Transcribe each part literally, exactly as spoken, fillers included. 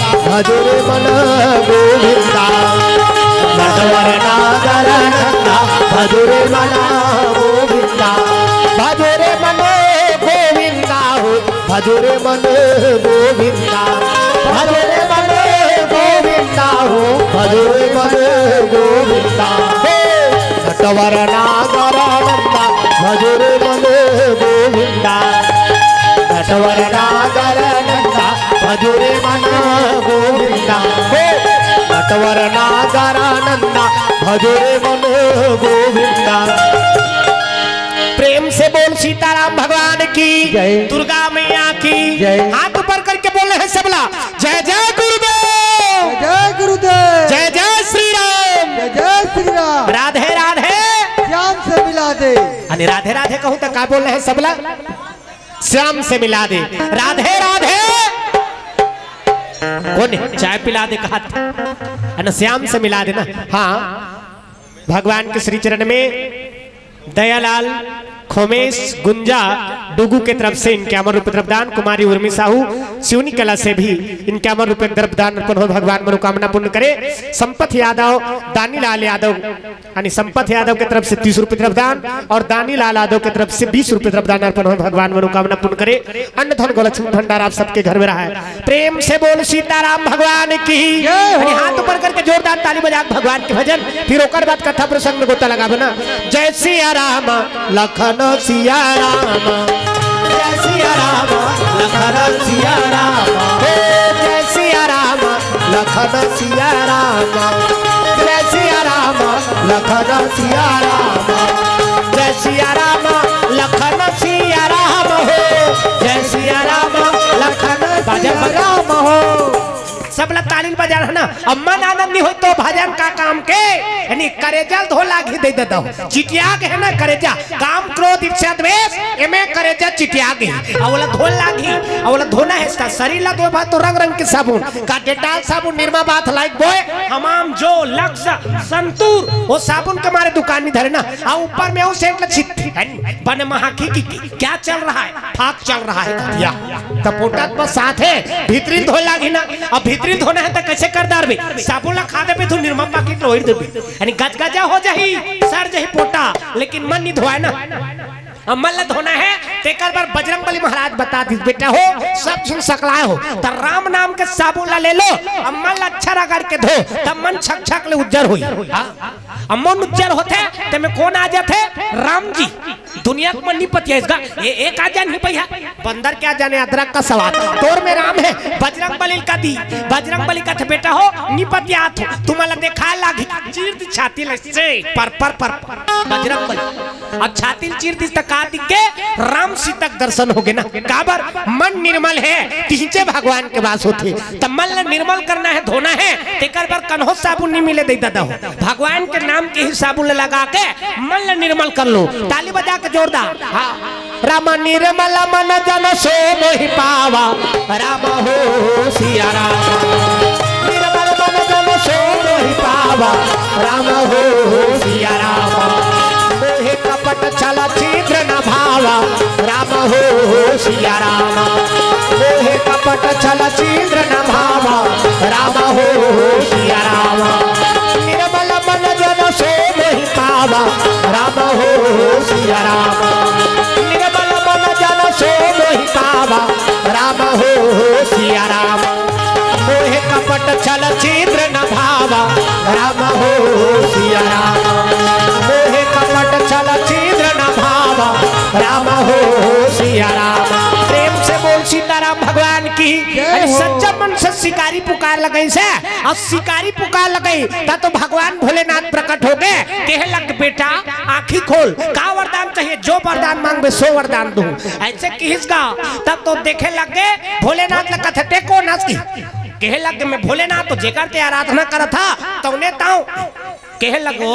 भजो रे मन गोविंदा, नटवर नागर नंदा, भजो रे मन गोविंदा, भजो रे मन गोविंदा हो, भजो रे मन गोविंदा, भजो रे मन गोविंदा हो, भजो रे मन गोविंदा हो। नटवर नागर नंदा, भजो रे मन गोविंदा। नटवर नागर नंदा, भजो रे मन गोविंदा। हे नटवर नागर नंदा, भजो रे मन गोविंदा। प्रेम से बोल सीताराम भगवान की, जय। दुर्गा मैया की। जय। हाथ ऊपर करके बोले हैं सबला, जय जय गुरुदेव। जय जय गुरुदेव। जय जय श्री राम। जय जय श्री राम। राधे राधे। श्याम से मिला दे। अने राधे राधे कहूँ तो का बोल रहे हैं सबला? श्याम से मिला दे। राधे राधे। कौन है? चाय पिला दे कहा था। है ना, श्याम से मिला देना। हाँ, भगवान के श्री चरण में दयालाल, खोमेश, गुंजा, डुगू के तरफ से इक्यावन रुपये द्रव्यदान, कुमारी उर्मी साहू, सिवनी कला से भी इक्यावन रुपये द्रव्यदान अर्पण हो। भगवान मनोकामना पूर्ण करे। संपत यादव, दानीलाल यादव, यानी संपत यादव के तरफ से तीस रुपये द्रव्यदान और दानीलाल यादव के तरफ से बीस रुपये द्रव्यदान अर्पण हो। भगवान मनोकामना पूर्ण करे। अन्न धन गो लक्ष्मी भंडार आप सबके घर में रहा है। प्रेम से बोल सीताराम भगवान की। जय हो। अरे हाथ ऊपर करके जोरदार ताली बजा के भगवान के भजन, फिर ओकर बाद कथा प्रसंग में गोता लगाबे ना। जय सिया राम लखन सिया राम, जय सिया राम लखन सिया राम, हे जय सिया राम लखन सिया राम, जय सिया राम लखन सिया राम, जय सिया राम लखन सिया राम हो, जय सिया राम लखन बाजा सिया राम हो। सब ला ताली बजा रहा ना। अब मन आनंद नहीं हो तो भजन का काम के, यानी करेजा धो लागी दे देता हूँ। चिटिया के है ना करेजा, काम क्रोध ईर्ष्या द्वेष, एमे करेजा चिटिया गई। अब ओला धो लागी, अब ओला धोना है इसका शरीर ला धोए भाई तो रंग रंग के साबुन का डेटॉल साबुन, निरमा बाथ, लाइफ बॉय, हमाम जो लक्स, संतूर, वो साबुन के मारे दुकान नहीं धरे ना। आ ऊपर में वो सेंट ला छिट बने महाखी की, की क्या चल रहा है? फाक चल रहा है। या त पोटा बस साथ है, भीतरी धोए लागी ना। अब भीतरी धोना है त कैसे कर डारबे? साबुन ला खा देबे, तू निरमा पाकिट ला ओढ़ देबे, यानी गजगजा हो जाही, सड़ जाही पोटा, लेकिन मन नहीं धोए ना। अब मन ला धोना है, तेकर बर बजरंग बली महाराज बता दिस, बेटा हो, सब झिन सकलाए हो, त राम नाम के साबुन ला ले लो, अब मन ला अच्छा रगड़ के धो, तब मन छक छक ले उज्जर होई। हाँ? अब मन उज्जर होथे, ते में कौन आ जाथे? राम जी। दुनिया के मन नहीं पतिया इसका, ये एक आ जान ही भैया, बंदर क्या जाने अदरक का स्वाद। तोर में राम है, बजरंग बली का दी, बजरंग बली का थे, बेटा हो, नहीं पतिया आत हो, तुम्हाला देखा लागी, चीर दी छाती ले से, पर, पर, पर, पर, बजरंग बली। अब छाती चीर दिस त का दिखे? राम सीता के दर्शन होगे ना। काबर? मन निर्मल है, तिहिंचे भगवान के वास होथे। त मन ल निर्मल करना है, धोना है, तेकर बर कन्हो साबुन नहीं मिले दे दादा हो। भगवान के नाम के ही साबुन ल लगा के मन ल निर्मल कर लो। ताली बजा के जोरदार। हाँ। राम निर्मल मन जन सो मोहि पावा, राम हो सिया राम। निर्मल मन जन सो मोहि पावा, राम हो सिया राम। मोहे कपट छल छिद्र न भावा, राम हो सिया राम। मोहे कपट छल छिद्र न भावा, राम हो सिया राम। निर्मल मन जन सो मोहि पावा, राम हो सिया राम। निर्मल मन जन सो मोहि पावा, राम हो सिया राम। मोहे कपट छल छिद्र न भावा, राम हो सिया राम। मोहे कपट छल छिद्र न भावा, राम हो सिया राम। प्रेम से बोल सीताराम भगवान की। जय अरे हो। सच्चा मन से शिकारी पुकार लगई से, अउ शिकारी पुकार लगई, त तो भगवान भोलेनाथ प्रकट होगे। कहे लग, "बेटा, आँखी खोल, का वरदान चाहिए? जो वरदान मांगबे, सो वरदान दूँ।" ऐसे किहिस गा, तब तो देखे लग गे, भोलेनाथ ल कथे, "ते कोन हस?" कहे लग गे, "मैं भोलेनाथ, तो जेकर ते आराधना करत हा, तौने ताऊ।" कहे लगो,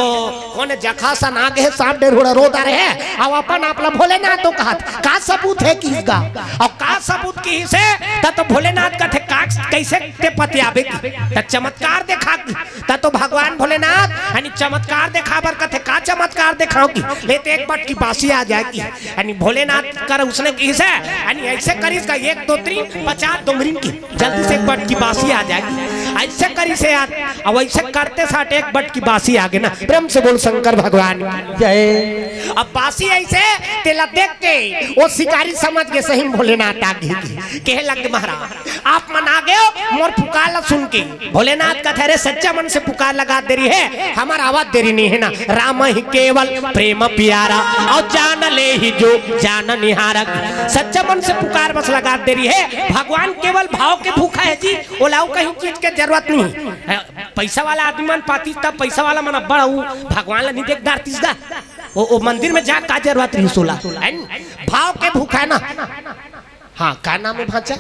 "कोन जखा सन आ गे, सांप डेढ़ हुड़ा रोदा रहे, अब अपन आप ला भोलेनाथ तो कहत, का सबूत है किहिस गा?" अब का सबूत किहिस हे, त तो भोलेनाथ कथे, "का, कैसे ते पतियाबे की?" त चमत्कार देखा की, त तो भगवान भोलेनाथ, यानी चमत्कार देखा बर कथे, का चमत्कार देखाओगी? ले तो एक बटकी बासी आ जाएगी। यानी भोलेनाथ कर उसने किसे, यानी ऐसे करिस का एक दो तीन पचास डोंगरिन की जल्दी से एक बटकी बासी आ जाएगी। ऐसे करिस यार, अब ऐसे करते साथ एक बटकी बासी आ गए ना। प्रेम से बोल शंकर भगवान की। जय। अब बासी ऐसे तेला देख के वो शिकारी समझ के सही में भोलेनाथ आ गए, कहे लग महाराज आप मन आ गए हो मोर पुकार ला सुन के। भोलेनाथ कथे रे सच्चा मन से पुकार लगा दे रही है, हमार आवाज दे रही नहीं है ना। राम ही केवल प्रेम प्यारा और जान ले ही जो जान निहारक। सच्चा मन से पुकार बस लगा दे रही है। भगवान केवल भाव के भूखा है जी, ओला अउ कहीं चीज के जरूरत नहीं है। पैसा वाला आदमी मन पातीस तब पैसा वाला मन अब्बड़ अउ भगवान ला नहीं देख डारतीस गा। वो, वो मंदिर में जा का जरूरत रही सोला है न? भाव के भूखा है ना। हाँ, का नाम है भांचा?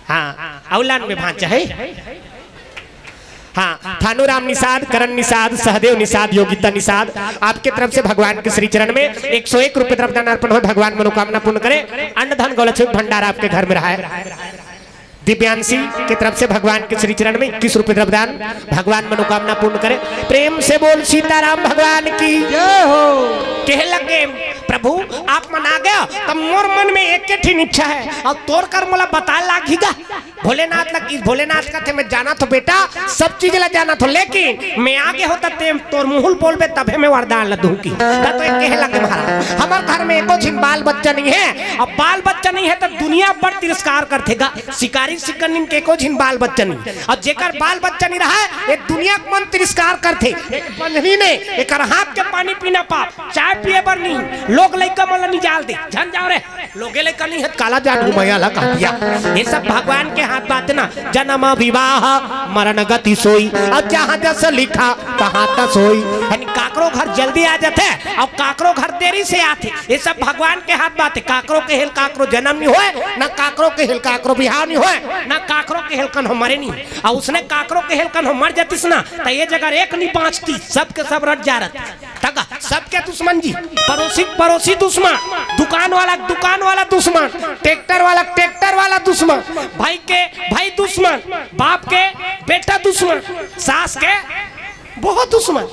हाँ, अवलान में भांचा है। हाँ, थानूराम निषाद, करण निषाद, सहदेव निषाद, योगिता निषाद, आपके तरफ से भगवान के श्री चरण में एक सौ एक रुपये द्रव्यदान अर्पण हो। भगवान मनोकामना पूर्ण करे, अन्न धन गौलक्ष्मी भंडार आपके घर में रहा है। दिव्यांशी के तरफ से भगवान के श्री चरण में इक्कीस रुपये द्रव्यदान, भगवान मनोकामना पूर्ण करे। प्रेम से बोल सीताराम भगवान की। जय हो। कहे लगे प्रभु आप मन आ गया, तब मोर मन में एक ठिन इच्छा है और तोर कर मोला बता लागी गा। भोलेनाथ लग इस भोलेनाथ कथे मैं जाना तो बेटा सब चीज ला जाना तो, लेकिन मैं आगे होता ते तोर मुहुल बोलबे तभे मैं वरदान ला दूंगी। ता तो एक कहे लगे महाराज हमार घर में एको झिन बाल बच्चा नहीं है। अब बाल बच्चा नहीं है तो दुनिया बड़ तिरस्कार करथे गा। शिकारी शिकनिन के एको झिन बाल बच्चा नहीं। अब जेकर बाल बच्चा नहीं रहा है ये दुनिया के मन तिरस्कार करथे। एक बंझनी ने एकर हाथ के पानी पीना पाप, चाय पिए बर नहीं, लोग लइका मन ला निजाल दे, झन जाओ रे। लोगे ले कनी हत काला जान घुमाया ला कहा दिया। ये सब भगवान के हाथ बात ना। जन्म विवाह मरण गति सोई, अब जहाँ जस लिखा तहाँ तस होई। यानी काकरो घर जल्दी आ जाते, अब काकरो घर देरी से आते। ये सब भगवान के हाथ बात है। काकरो के हेल काकरो जन्म नहीं होए, ना काकरो के हेल काकरो बिहाव नहीं होए, ना काकरो के हेल कन हो मरे नहीं। और उसने काकरो के हेल कन हो मर जातीस ना, तो ये जगह एक नहीं बाँचती, सबके सब रट जा रहते। तगा सबके दुश्मन जी, पड़ोसी पड़ोसी दुश्मन, दुकान वाला दुकान वाला दुश्मन, ट्रैक्टर वाला ट्रैक्टर वाला दुश्मन, भाई के भाई दुश्मन, बाप के बेटा दुश्मन, सास के बहुत दुश्मन।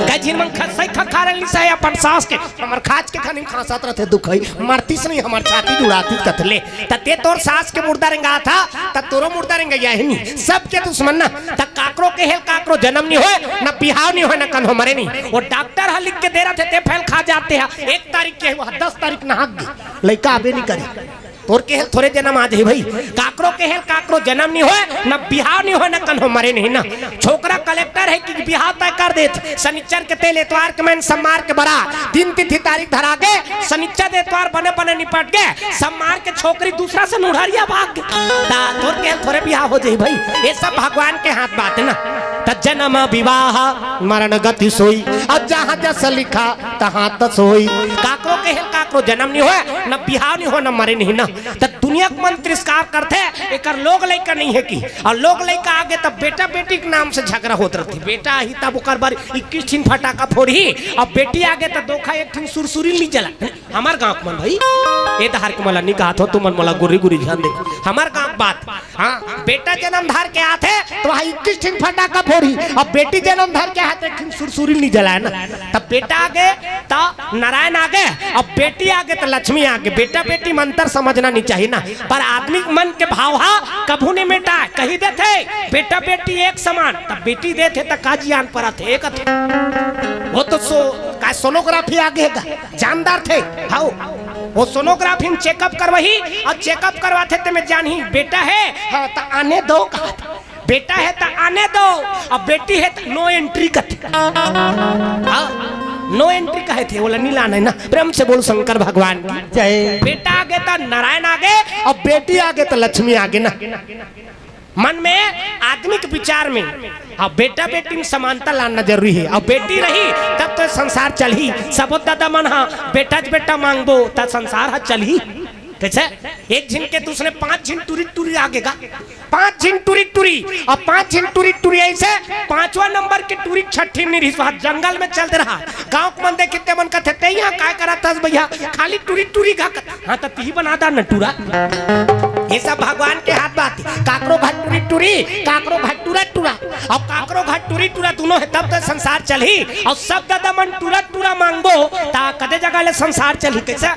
कई झिन मन खसई खखारल निसाय अपन सास के, हमर खाच के खानी खासत रहते दुखई, मरतीस नहीं हमर छाती जुड़ाती कथले। त ते तोर सास के मुर्दा रेंगाथा, त तोरो मुर्दा रेंगइया हे नी। सबके दुश्मन ना, त काकरो के हेल काकरो जन्म नहीं होए, ना बिहाव नहीं होए, ना कन्हो मरे नहीं। वो डॉक्टर ह लिख के दे रहा थे, ते फैल खा जाते हैं। एक तारीख के हुआ, दस तारीख नहाक गे, लइका आबे नहीं करे। तोर के हेल थोरे जन्म आ जाही भाई। काकरो के हेल काकरो जन्म नहीं होए, ना बिहाव नहीं होए, ना कन्हो मरे नहीं ना। छोकरा कलेक्टर है कि बिहाव तय कर देत, शनिचर के तेल एतवार के मैन सम्मार के बरा, दिन तिथि तारीख धरा गे, शनिचर एतवार बने बने निपट गे, सम्मार के छोकरी दूसरा से नुढ़रिया भाग गे। ता तोर के थोरे बिहाव हो जाही भाई, ये सब भगवान के हाथ बात ना। त जन्म विवाह मरण गति सोई, अब जहाँ जस लिखा तहाँ तस होई। काकरो के हेल काकरो जन्म नहीं होए, न बिहाव नहीं हो, न मरे नहीं ना। त दुनिया के मन तिरस्कार करथे, एकर लोग लइका नहीं है कि, और लोग लइका आगे तब बेटा बेटी के नाम से झगड़ा होत रहथे। बेटा ही तब ओकर बर इक्कीस ठिन फटाका फोड़ही, अब बेटी आगे तब दोखा एक ठिन सुरसुरी ली जला। हमार गांव के मन भाई, ए डहर के मोला नहीं कहा थो, तुमन मोला गुरी गुरी ध्यान दे। हमार गांव के बात, हाँ, बेटा जन्म धर के आथे तो वहाँ इक्कीस ठिन फटाका फोड़ही, अब बेटी जन्म धर के आथे एक ठिन सुरसुरी नहीं जलाए ना। तब बेटा आगे त नारायण आगे, अब बेटी आगे त लक्ष्मी आगे। बेटा बेटी में अंतर समझना नहीं चाहिए ना, पर आदमी के मन के भाव हा कभू नहीं मेटाए। कही देथे बेटा बेटी एक समान, तब बेटी देथे त का जियान परत हे, एक अथे। वो तो सो, का सोनोग्राफी आगे हे का? जानदार थे, हाउ। वो सोनोग्राफी में चेकअप करवाही और चेकअप करवाथे ते में जानही बेटा है, हाँ, त आने दो कहा था। बेटा है त आने दो, अब बेटी है त no entry कथे। हाँ, no entry कहे थे, बोला नहीं लाना है ना। प्रेम से बोल शंकर भगवान की। जय। बेटा आगे त नारायण आगे, अब बेटी आगे त लक्ष्मी आगे ना। मन में आदमी के विचार में, हाँ, बेटा बेटी में समानता लाना जरूरी है। अब बेटी रही तब तो संसार चलही। सबो दादा मन हा बेटा च बेटा मांगबो त संसार हा चलही। कैसे? एक झिन के दूसरे पांच झिन टूरी टूरी आगे गा। पांच झिन टूरी टूरी, अब पांच झिन टूरी टूरी ऐसे पांचवा नंबर के टूरी छठी में रिश्वा जंगल में चलते रहा। गांव के मन देखे ते मन कथे, "ते यहाँ काय करत हस भैया? खाली टूरी टूरी गा।" हाँ, त तिही बना दा न टूरा। ये सब भगवान के हाथ बात। काकरो घर टूरी टूरी, काकरो घर टूरा टूरा। अउ काकरो घर टूरी टूरा दुनों हे, तब तो संसार चलही। अउ सब ददा मन टूरा टूरा मांगबो, ता कते जगह ले संसार चलही? कइसे?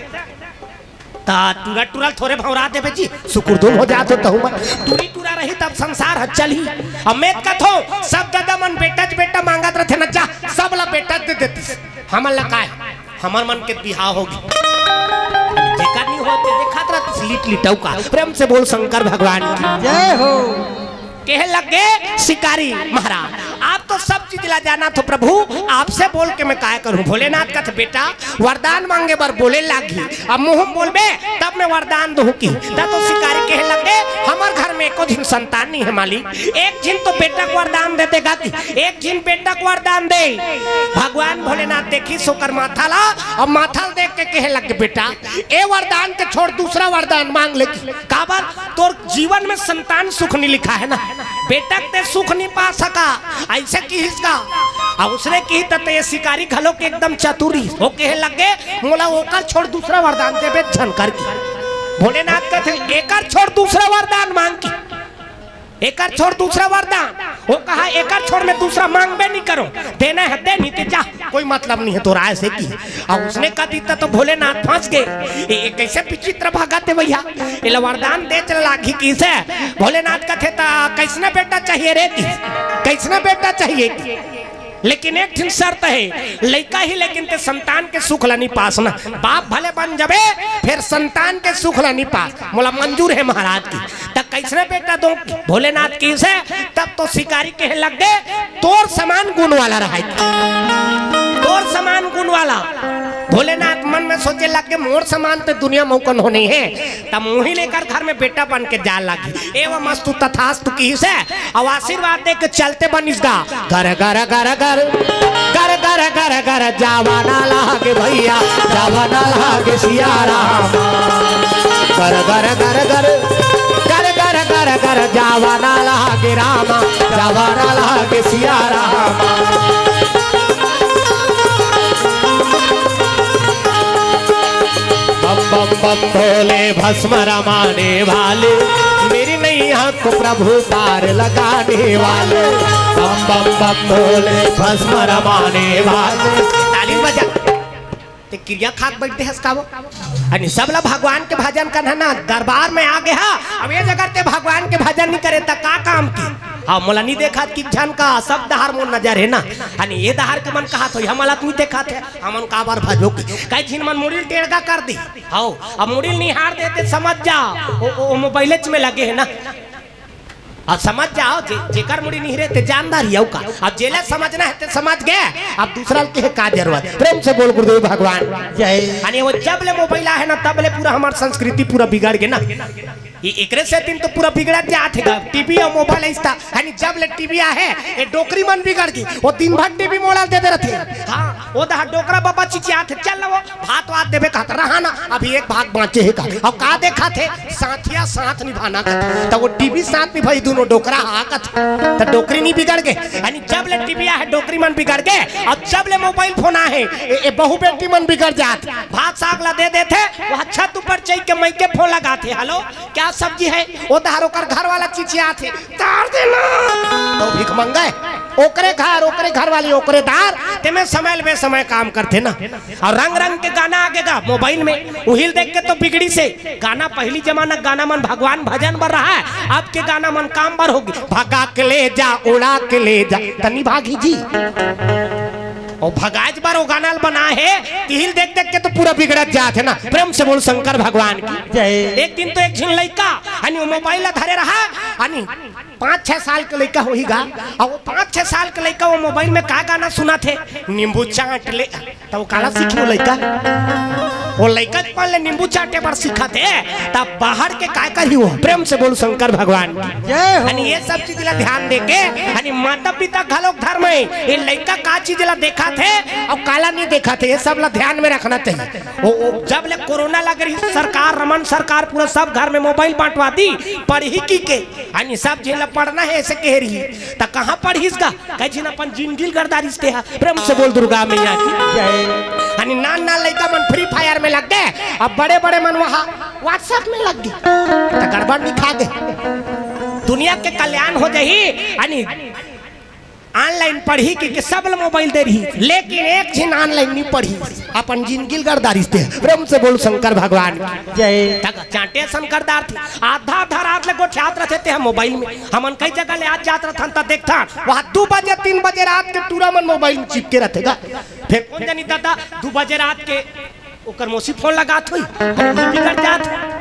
ता टूरा टूरा ल थोरे भौंरा देबे जी, सुकुरदुम हो जात हो तहू मन। टूरी टूरा रही तब संसार ह चलही। अउ मैं कथों, सब ददा मन बेटा च बेटा मांगत रथे न, जा, सब ला बेटा च दे देतिस। हमन ला काय? हमर मन के बिहाव होगे। जेकर नहीं होते देखात रहतिस लीट लिटऊ का। प्रेम से बोल शंकर भगवान की। जय हो। कहे लगे शिकारी महाराज, आप तो सब चीज ला जानत हो प्रभु, आपसे बोल के मैं काय करूं? भोलेनाथ कथे, बेटा, वरदान मांगे बर बोले लागही, अब मुंह में बोलबे तब मैं वरदान दूं कि। तब तो शिकारी कहे लगे, हमर घर में एको झिन संतान नहीं है मालिक, एक झिन तो बेटा के वरदान दे देगा कि, एक झिन बेटा के वरदान दे। भगवान भोलेनाथ देखिस ओकर माथा ला, अउ माथा ला देख के कहे लगे, बेटा, ए वरदान के छोड़ दूसरा वरदान मांग ले कि। काबर? तोर जीवन में संतान सुख नहीं लिखा है ना, बेटा के ते सुख नहीं पा सका, अइसे किहिस का। अउ उसने किही त ये शिकारी घलो के एकदम चतुर रिहिस, वो कहे लगे, मोला ओकर छोड़ दूसरा वरदान देबे झन कर कि। भोलेनाथ कथे, एकर छोड़ दूसरा वरदान मांग कि। एकर छोड़ दूसरा वरदान। वो कहा, एकर छोड़ मैं दूसरा मांगबे नहीं करों, देना है दे, नहीं ते जा, कोई मतलब नहीं है तोर आय से कि। अउ उसने कह दिता तो भोलेनाथ फंस गए। ये, ये कैसे विचित्र भगत है भैया, एला वरदान दे चला लागी किसे। भोलेनाथ कथे, ता कैसना बेटा चाहिए रे कि, कैसना बेटा चाहिए कि? लेकिन एक ठिन शर्त है, लइका ही लेकिन ते संतान के सुख ला नहीं पास ना। बाप भले बन जबे, फिर संतान के सुख ला नहीं पास। मोला मंजूर है महाराज कि। त कैसने बेटा दूं भोलेनाथ किसे? तब तो शिकारी कहे लगे, तोर समान गुण वाला रहे, तोर समान गुण वाला। भोलेनाथ मन में सोचे लगे, मोर समान तो दुनिया में कोनो नहीं है। तब मुही लेकर घर में बेटा बन के जा लागी। एवं अस्तु तथास्तु किसे, अउ आशीर्वाद दे के चलते बनिस गा। घर घर घर घर घर घर घर घर जावा ना लागे भैया, जावा ना लागे सिया राम। घर घर घर घर घर घर घर घर जावा ना लागे राम, जावा ना लागे सिया राम। बम बम बम भोले भस्म रमाने वाले, मेरी नैया को प्रभु पार लगाने वाले। बम बम बम भोले भस्म रमाने वाले। ताली बजा। ते किरिया खाक बैठते हस का वो? अने सब ला भगवान के भजन करना ना, दरबार में आ गया, अब ये जगह ते भगवान के भजन नहीं करे त का काम की? हाँ, मोला नहीं देखा कि झन का सब दहार मोर नजर है ना। अने ये दहार के मन कहा तो हमला नहीं देखा थे, हमन काबर भजो की? कई झिन मन मुड़ी टेढ़ा कर दी। हाओ, अब मुड़ी निहार देते समझ जा, ओ, ओ, ओ मोबाइल में लगे है ना। अब समझ जाओ, जे, जेकर मुड़ी निहरे ते जानदार ही का। अब जेला समझना है ते समझ गए, अब दूसरा के है का जरूरत। प्रेम से बोल गुरुदेव भगवान। जय। अने वो जब ले मोबाइल आहे ना, तब ले पूरा हमार संस्कृति पूरा बिगड़ गए ना। ये एकरे से दिन तो पूरा बिगड़त जात है गा। टीवी अउ मोबाइल ऐसा, यानी जब ले टीवी आहे, ये डोकरी मन बिगड़ गई। वो दिन भर टीवी मोबाइल दे दे रहते। हाँ, वो दहा डोकरा बाबा चिचियात है, चल वो भात वात देबे कहत रहा ना, अभी एक भाग बाँचे हे का। अब का देखत हे? साथिया साथ निभाना कथे। त वो टीवी साथ निभाई, दुनों डोकरा हा कथे। त डोकरी नहीं बिगड़ गे? यानी जब ले टीवी आहे, डोकरी मन बिगड़ गे। अब जब ले मोबाइल फोन आहे, ए, ए, बहू बेटी मन बिगड़ जात। भात साग ला दे देथे, वो छत ऊपर चढ़ के मइके फोन लगाथे, "हेलो, क्या सब्जी है?" वो दहार ओकर घर वाला चिचियाथे, तार देना। तो भीख मंगे, ओकरे घर, ओकरे घर वाली, ओकरे दार, तेमे समय ले बेसमय काम करथे ना। अउ रंग रंग के गाना आगे गा मोबाइल में, उहिल देख के तो बिगड़िस हे। गाना पहिली जमाना गाना मन भगवान भजन बर रहा है, अब के गाना मन काम बर होगी। भगा के ले जा, उड़ा के ले जा, त नहीं भागी जी। अउ भगाज बर वो गाना ल बना हे, तिहिल देख देख के तो पूरा बिगड़त जात हे ना। प्रेम से बोल शंकर भगवान की। जय। एक दिन तो एक झिन लइका, यानी वो मोबाइल ला धरे रहा, यानी पाँच छह साल के लइका होही गा, अउ वो पाँच छह साल के लइका वो मोबाइल में का गाना सुनत हे, नींबू चाट ले, त वो काला सीखी वो लइका? वो लइका पहले नींबू चाटे बर सीखत हे, तब बाहर के काय करही वो? प्रेम से बोल शंकर भगवान की। जय हो। यानी ये सब चीज ला ध्यान दे के, यानी माता पिता घलोक धर्म हे, ये लइका का चीज ला देखत हे अउ काला नहीं देखत हे, ये सब ला ध्यान में रखना चाहिए। वो, वो जब ले कोरोना लग रही, सरकार, रमन सरकार पूरा सब घर में मोबाइल बांटवा दी, पढ़ही की के, यानी सब झिन ला पढ़ना हे, ऐसे कह रही, त कहाँ पढ़िस गा? कई झिन अपन जिंदगी ल गरदारिस ते हा। प्रेम से बोल दुर्गा मैया की। जय। यानी नान नान लइका मन फ्री फायर लग गे, अब बड़े बड़े मन वहाँ WhatsApp में लग गे, त गड़बड़ दिखा दे। दुनिया के कल्याण हो जाही, यानी online पढ़ही कि, कि सब ल मोबाइल दे रही, लेकिन एक झिन online नहीं पढ़ही, अपन जिंदगी ल गड़दारिस ते। प्रेम से बोल शंकर भगवान की जय। तक चांटे शंकर दार थी, आधा आधा रात ले गोठियात रहते ते हम मोबाइल में। हमन कई जगह ले आज जात रहथन त देखथन, वहाँ दू बजे तीन बजे रात के टूरा मन मोबाइल में चिपके रहते गा। फिर कोन जनी दादा दू बजे रात के ओकर मौसी फोन लगात होई, बिगड़ जात।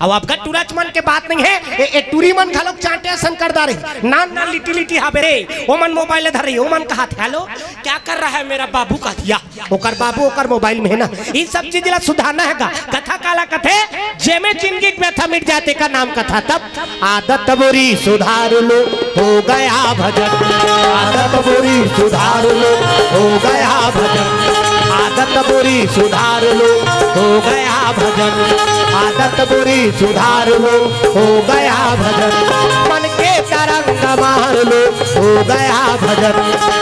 अब अबगा टूराच मन के बात नहीं है, ए, ए टूरी मन घलोक चांटे शंकर दार ही। नान नान लिटी लिटी हाबे रे, ओमन मोबाइल धरे, ओमन कहत, "हेलो, क्या कर रहा है मेरा बाबू?" कहत, "या, ओकर बाबू ओकर मोबाइल में है ना।" इन सब चीज ला सुधारना है गा। कथा काला कथे, जेमे जिंदगी के व्यथा मिट जाए, तेकर नाम कथा। तब आदत बुरी सुधार लो, हो गया भजन। आदत बुरी सुधार लो, हो गया भजन। आदत बुरी सुधार लो, हो गया भजन। आदत बुरी सुधार लो, हो गया भजन। मन के तरंग मार लो, हो गया भजन।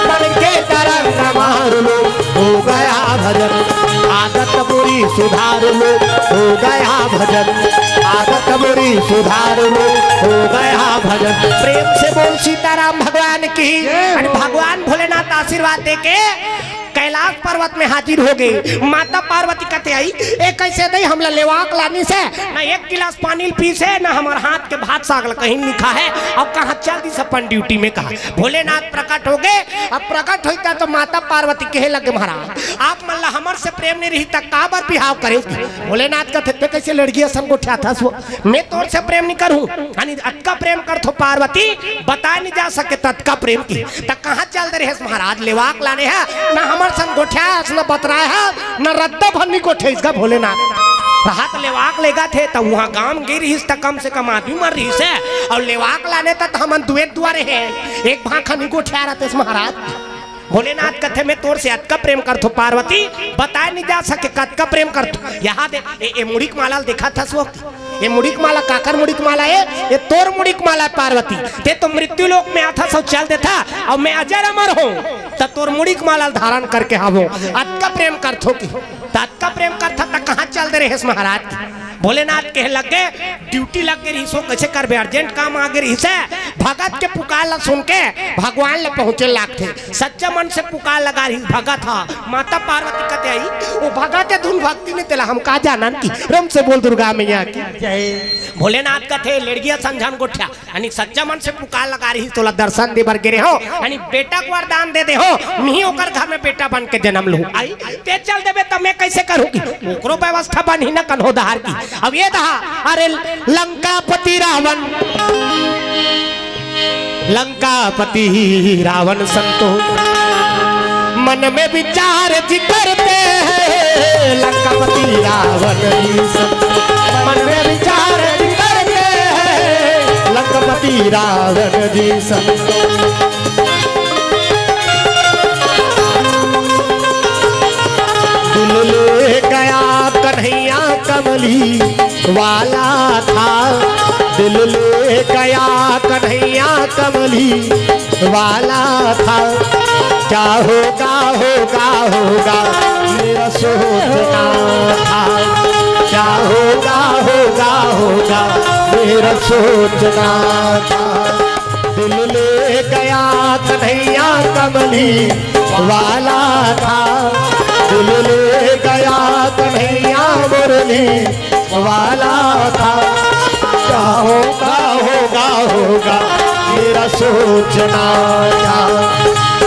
मन के तरंग मार लो, हो गया भजन। आदत बुरी सुधार लो, हो गया भजन। आदत बुरी सुधार लो, हो गया भजन। प्रेम से बोल सीताराम भगवान की। अरे भगवान भोलेनाथ आशीर्वाद देके कैलाश पर्वत में हाजिर हो गे। माता पार्वती कथे, "आई, ए कैसे दई, हमला लेवाक लानिस हे, ना एक गिलास पानी ल पीस हे, ना हमर हाथ के भात साग ल कहीं लिखा है, अउ कहाँ चल दिस अपन ड्यूटी में?" कहा भोलेनाथ प्रकट हो गे। अब प्रकट होइता तो माता पार्वती कहे लगे, "महाराज, आप मन ला हमर से प्रेम नहीं रही त काबर बिहाव करे?" भोलेनाथ कथे, "ते कैसे लड़की असन गोठियाथस वो? मैं तोर से प्रेम नहीं करूँ।" यानी अतका प्रेम करथो पार्वती, बताए नहीं जा सके ततका प्रेम की। त कहाँ चल दे रहेस महाराज? लेवाक लाने हे, न हमर संग गोठियास, न बतराए हे, न रद्दा भन्नी गोठियाइस गा भोलेनाथ। रहत लेवाक लेगथे त उहाँ गांव गे रहिस त कम से कम आदमी मर रहिस हे, अउ लेवाक लाने त, त हमन दुए दुआरे हे, एक भांखा नहीं गोठिया रहतेस महाराज। भोलेनाथ कथे, "मैं तोर से अतका प्रेम करथो पार्वती, बताए नहीं जा सके कतका प्रेम करथो।" यहाँ दे, ए, ए मुड़ी के माला ल देखत हस वो? ए मुड़ी के माला काकर मुड़ी के माला ए? ए तोर मुड़ी के माला ए पार्वती। ते तो मृत्यु लोक में आथस अउ चल देथा, अउ मैं अजर अमर हों, त तोर मुड़ी के माला ल धारण करके हावों। अतका प्रेम करथो कि, त अतका प्रेम करथा त कहाँ चल दे रहेस महाराज? भोलेनाथ कहे लगे, ड्यूटी लग गे रहिस हो, कैसे करबे, अर्जेंट काम आ गे रहिस हे। भगत के पुकार ला सुन के भगवान ला पहुँचे लागथे। सच्चा मन से पुकार लगा रहिस भगत हा। माता पार्वती कथे आई, वो भगत हे धुन भक्ति में, तेला हम का जानन कि। प्रेम से बोल दुर्गा मैया की जय। भोलेनाथ कथे, "लड़किया संझन गोठिया, यानी सच्चा मन से पुकार लगा रहिस, तोला दर्शन दे बर गे रहे हों, यानी बेटा के वरदान दे दे हों, मिही ओकर घर में बेटा बन के जन्म लूँ।" आई, ते चल देबे त मैं कैसे करूँ कि ओकरो व्यवस्था बनही न कन्हो डहर की। अब ये दहा, अरे लंकापति रावण, लंकापति रावण संतो, मन में विचार जी करते हैं, लंकापति रावण जी संतो, मन में विचार जी करते हैं, लंकापति रावण जी संतो। दिल ले गया कन्हैया कमली वाला था, दिल ले गया कन्हैया कमली वाला था। क्या होगा, होगा, होगा, मेरा सोचना था। क्या होगा, होगा, होगा, मेरा सोचना था। दिल ले गया कन्हैया कमली वाला था, दिल ले गया कन्हैया मुरली वाला था। क्या होगा, होगा, होगा, मेरा सोचना था।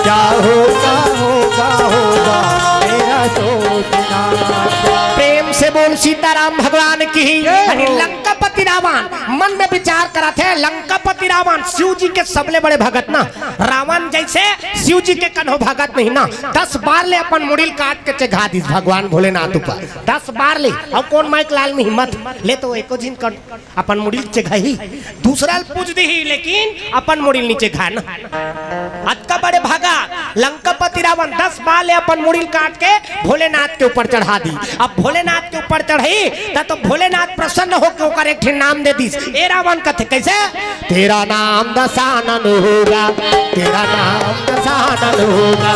क्या होगा, होगा, होगा, मेरा सोचना था। प्रेम से बोल सीताराम भगवान की। जय हो। अरे लंकापति रावण मन में विचार करत हे, लंकापति रावण शिव जी के सबले बड़े भगत ना, रावण जैसे शिव जी के कन्हो भगत नहीं ना। दस बार ले अपन मुड़ी ल काट के चघा दिस भगवान भोलेनाथ ऊपर, दस बार ले। अउ कोन माइक लाल में हिम्मत ले तो एको झिन कर अपन मुड़ी ल चघाही, दूसरा ल पूज दीही, लेकिन अपन मुड़ी ल नी चघाय ना। अतका बड़े भगत, लंकापति रावण दस बाण ले अपन मुड़ी ल काट के भोलेनाथ के ऊपर चढ़ा दी। अब भोलेनाथ के ऊपर चढ़ई, त तो भोलेनाथ प्रसन्न होके ओकर एक ठिन नाम दे दिस। ए रावण कथे, कइसे? तेरा नाम दशानन होगा, तेरा नाम दशानन होगा,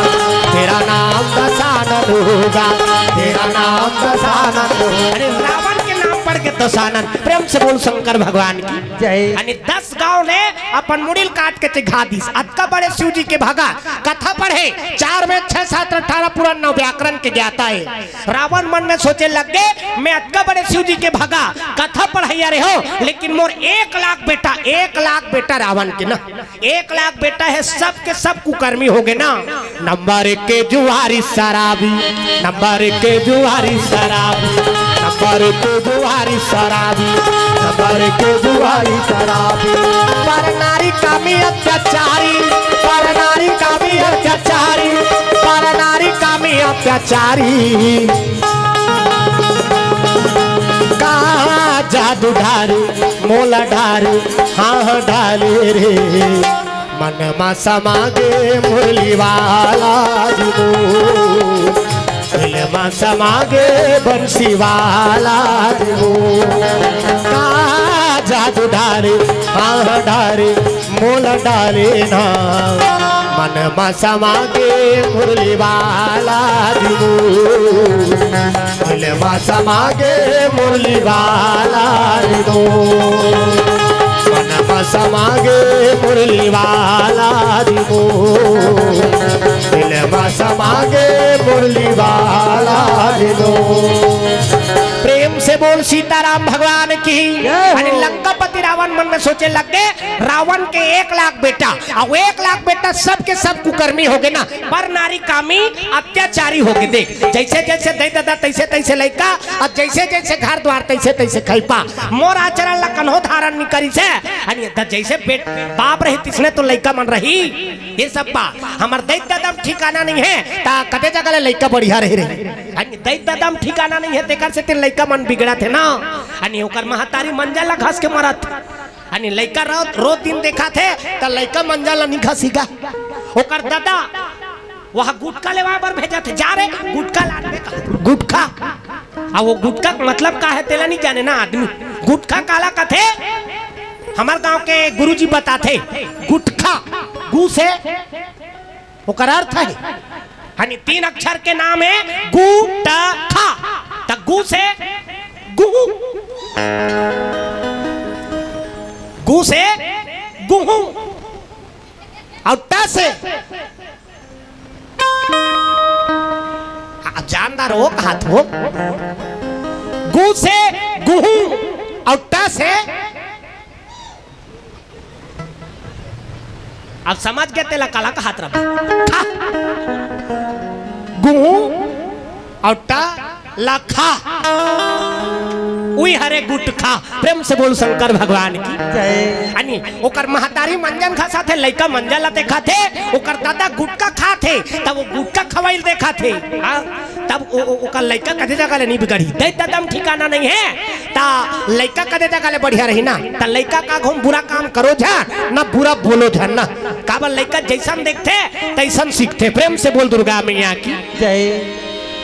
तेरा नाम दशानन होगा, तेरा नाम दशानन होगा। अरे, रावण के नाम पड़ के दशानन। प्रेम से बोल शंकर भगवान की। जय। यानी दस गांव ले अपन मुड़ी ल काट के चिघा दिस। अतका बड़े शिव जी के भगा, कथा पढ़े, चार वेद, छह शास्त्र, अठारह पुराण, नौ व्याकरण के ज्ञाता हे। रावण मन में सोचे लग गे, मैं अतका बड़े शिव जी के भगा, कथा पढ़इया रहे हो, लेकिन मोर एक लाख बेटा, एक लाख बेटा रावण के ना, एक लाख बेटा हे, सब के सब कुकर्मी हो गे ना। नंबर एक के जुआरी शराबी, नंबर एक के जुआरी शराबी, नंबर एक के जुआरी शराबी, नंबर एक के जुआरी शराबी। पर नारी कामी अत्याचारी, पर नारी कामी अत्याचारी, पर नारी कामी अत्याचारी। का जादू डारे, मोला डारे, हाँ, हाँ, डाले रे। मन मा समा गे मुरली वाला जी मोर, दिल मा समा गे बंसी वाला जी मोर। का जादू डारे, हाँ डारे, मोला डारे ना। मन मा समा गे मुरली वाला जी मोर, दिल मा समा गे मुरली वाला रे दो। मन मा समा गे मुरली वाला रे दो। दिल मा समा गे मुरली वाला रे दो। प्रेम से बोल सीताराम भगवान की। जय हो। अरे लंकापति रावण मन में सोचे लग गे, रावण के एक लाख बेटा, अउ एक लाख बेटा सब के सब कुकर्मी हो गे ना, पर नारी कामी अत्याचारी हो गे। देख, जइसे जइसे दई ददा तइसे तइसे लइका, अउ जइसे जइसे घर द्वार तइसे तइसे खइपा। मोर आचरण ला कन्हो धारण नइ करिस हे। अरे त जइसे बेट-, बाप रही तइसने तो लइका मन रही। ये सब बा, हमर दई ददा म ठिकाना नइ हे, त कते जगह ले लइका बढ़िया रही रही। अरे दई ददा म ठिकाना नइ हे, तेकर सेती लइका मन बिगड़त हे ना। अरे ओकर महतारी मंजन ला घस के मरत। अने लइका रो, रो दिन देखाथे, त लइका मंजन ल नइ घसी गा। ओकर ददा, वह गुटखा लेवा बर भेजथे, जा रे, गुटखा लानबे कहा। गुटखा। अब वो गुटखा के मतलब का हे, तेला नइ जाने ना आदमी। गुटखा काला कथे? हमर गांव के गुरुजी बताथे, गुटखा, गु से ओकर अर्थ हे, हनी तीन अक्षर के नाम हे गु ट खा। त गु से गुहू, गु से गुहू, अउ ट से, आ, जानदार हो, कहात हो, गु से गुहू, अउ ट से अब समझ गे तेला काला कहात रहा। खा। गुहू अउ ट ल खा। उही हरे गुटखा। प्रेम से बोल शंकर भगवान की। जय। अनी ओकर महतारी मंजन घसाथे, लइका मंजन ला देखाथे, ओकर दादा गुटखा खाथे, तब वो गुटखा खवाइल देखाथे। हाँ? तब ओ, ओ, ओकर लइका कते जगह ले नइ बिगड़ही, दई ददा म ठिकाना नइ हे, त लइका कते जगह ले बढ़िया रही ना, त लइका का घूम बुरा काम करो झन, ना बुरा बोलो झन ना, काबर लइका जइसन देखथे, तइसन सीखथे। प्रेम से बोल दुर्गा मैया की। जय।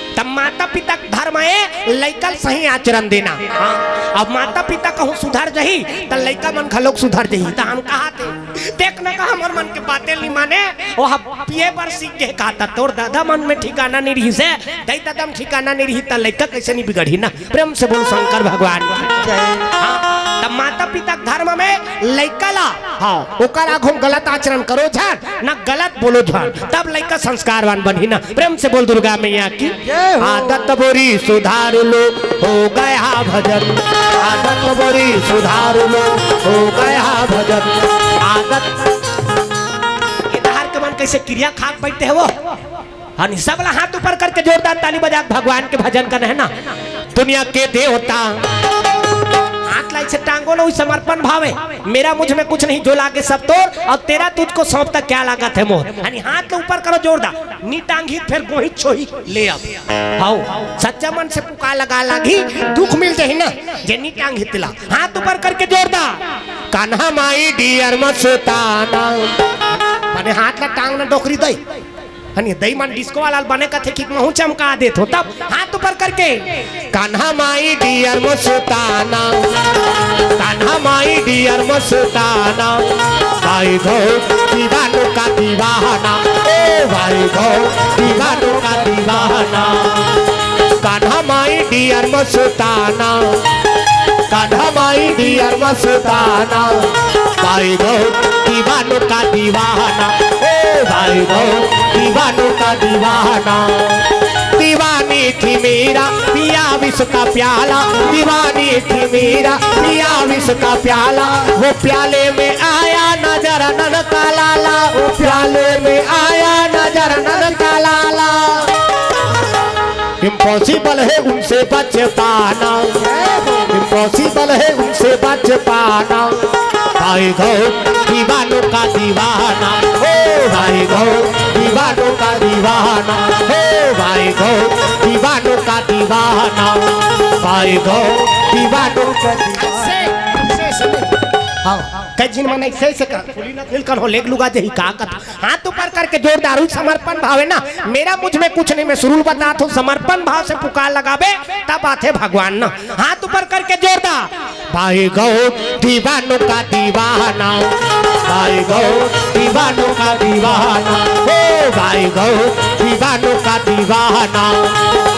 त माता पिता के धर्म हे लइका ल सही आचरण देना। हाँ, अब माता पिता कहूँ सुधर जही, त लइका मन घलोक सुधर जही। त हम कहा थे, देख न का हमर मन के बातें नइ माने, वो पिए बर सीख गे का, त तोर ददा मन में ठिकाना नइ रहिस हे, दई ददा म ठिकाना नइ रही, त लइका कइसे नइ बिगड़ही ना। प्रेम से बोल शंकर भगवान की। जय। हाँ, त माता पिता के धर्म में लइका ला, हाँ, ओकर आघू म गलत आचरण करो झन, ना गलत बोलो झन, तब लइका संस्कारवान बनही ना। प्रेम से बोल दुर्गा मैया की। जय हो। आदत बुरी सुधार लो, हो गया भजन। आदत बुरी सुधार लो, हो गया भजन। आदत, ये तहार के मन कइसे किरिया खा के बइठे हे वो? हाँ, नहीं, सब ला हाथ ऊपर करके जोरदार ताली बजा के भगवान के भजन करना हे ना। दुनिया के देवता। हाथ ला अइसे टांगो ना, वही समर्पण भाव हे। मेरा मुझ में कुछ नहीं, जो लागे सब तोर, अउ तेरा तुझको सौंपता, क्या लागत हे मोर। हाँ, नहीं, हाथ ला ऊपर करो जोरदार। नइ टांगही त फेर गोही छोही ले अब। हव, सच्चा मन से पुकार लगा लागी, दुख मिल जाही ना, जे नइ टांगही तेला। हाथ ऊपर करके जोरदार। कान्हा my dear मस्ताना। बने हाथ ला टांग ना डोकरी दई। हनी दई मन डिस्को वाला बने कथे कि महू चमका देत हो, तब हाथ ऊपर करके। कान्हा माई डियर मस्ताना, कान्हा माई डियर मस्ताना, भाई गो दीवानों का दीवाना, ओ भाई गो दीवानों का दीवाना। कान्हा माई डियर मस्ताना, कान्हा माई डियर मस्ताना, भाई गो दीवानों का दीवाना, ओ भाई गो दीवानों का दीवाना। दीवानी थी मेरा पिया विष का प्याला, दीवानी थी मेरा पिया विष का प्याला। वो प्याले में आया नजर नन का लाला, वो प्याले में आया नजर नन का लाला। इम्पॉसिबल है उनसे बच पाना, इम्पॉसिबल है उनसे बच पाना। भाई गो दीवानों का दीवाना, ओ भाई गो दीवानों का दीवाना, ओ भाई गो दीवानों का दीवाना, भाई गो दीवानों का दीवाना। से, से, से। हाँ, कई झिन मन ऐसे, ऐसे कर, नील कर हो, लेग लुगा देही का कथा। हाथ ऊपर करके जोरदार, उ समर्पण भाव है ना, मेरा मुझ में कुछ नहीं, मैं सुरुल बतात हूँ, समर्पण भाव से पुकार लगाबे, तब आथे भगवान ना। हाथ ऊपर करके जोरदार। भाई गो दीवानों का दीवाना, भाई गो दीवानों का दीवाना, ओ भाई गो दीवानों का दीवाना,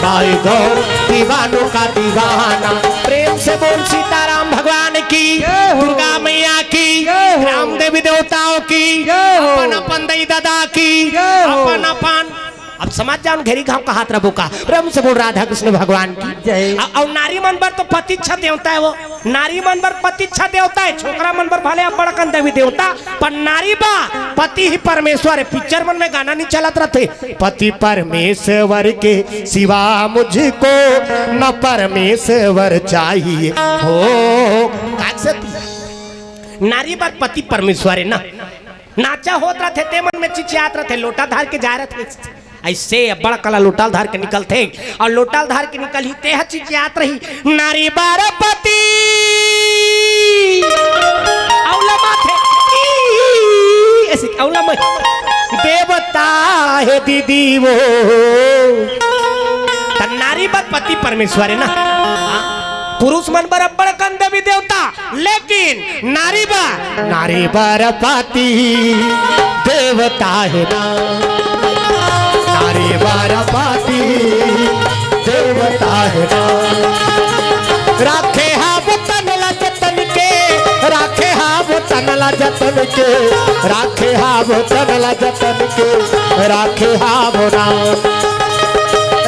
भाई गो दीवानों का दीवाना। प्रेम से बोल सीताराम भगवान की, जय हो। दुर्गा मैया की, जय हो। राम देवी देवताओं की, जय हो। अपन अपन दई दादा की, जय हो। अपन अपन। अब समझ जाओ, घेरी गांव का हाथ रबो का। प्रेम से बोल राधा कृष्ण भगवान की। जय। अ-, अउ नारी मन बर तो पति इच्छा देवता है वो। नारी मन बर पति इच्छा देवता है, छोकरा मन बर भले अब्बड़ अकन देवी देवता, पर नारी बा पति ही परमेश्वर है। पिक्चर मन में गाना नहीं चलत रहते, पति परमेश्वर के सिवा मुझको न परमेश्वर चाहिए हो। काहे से नारी बर पति परमेश्वर है ना। नाचा होत रथे, ते मन में चिचियात रथे, लोटा धार के जा रथे। ऐसे अब्बड़ कला लोटा धार के निकलथे, अउ लोटा धार के निकलही, ते ह चिचियात रही, "नारी बर पति।" अउला माथे, ई, ऐसे अउला में देवता है दीदी वो। त नारी बर पति परमेश्वर है ना। पुरुष मन बर अब्बड़ अकन देवी देवता, लेकिन नारी बर, नारी बर पति देवता है ना, नारी बर पति देवता है ना। राखे हाव तन ला जतन के, राखे हाव तन ला जतन के, राखे हाव तन ला जतन के, राखे हाव ना।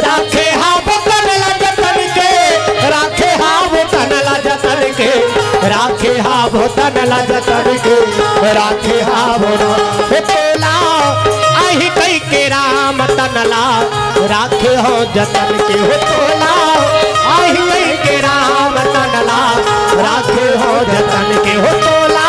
राखे हाव तन ला जतन के, राखे हाव तन ला जतन के, राखे हाव तन ला जतन के, राखे हाव ना। हे तोला, आही कई के राम तन ला, राखे हो जतन के हो तोला, आही कई के राम तन ला, राखे हो जतन के हो तोला,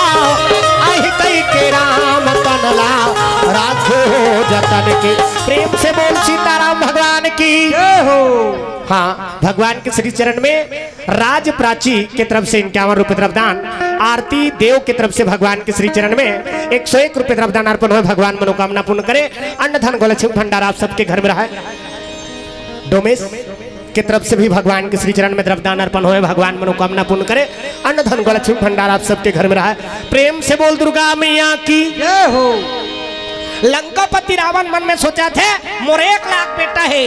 आही कई के राम तन ला, राखे हो जतन के। प्रेम से बोल सीताराम भगवान की। जय हो। हाँ, भगवान के श्री चरण में राज प्राची के तरफ से इक्यावन रुपए द्रव्यदान, आरती देव के तरफ से भगवान के श्री चरण में एक सौ एक रुपए द्रव्यदान अर्पण होय। भगवान मनोकामना पूर्ण करे, अन्न धन गोलक्ष्मी भंडार आप सबके घर में रहे। डोमेश के तरफ से भी भगवान के श्री चरण में द्रव्यदान अर्पण होय, भगवान मनोकामना पूर्ण करे, अन्न धन गोलक्ष्मी भंडार आप सबके घर में रहे। प्रेम से बोल दुर्गा मैया की। जय हो। लंकापति रावण मन में सोचथे, "मोर एक लाख बेटा हे,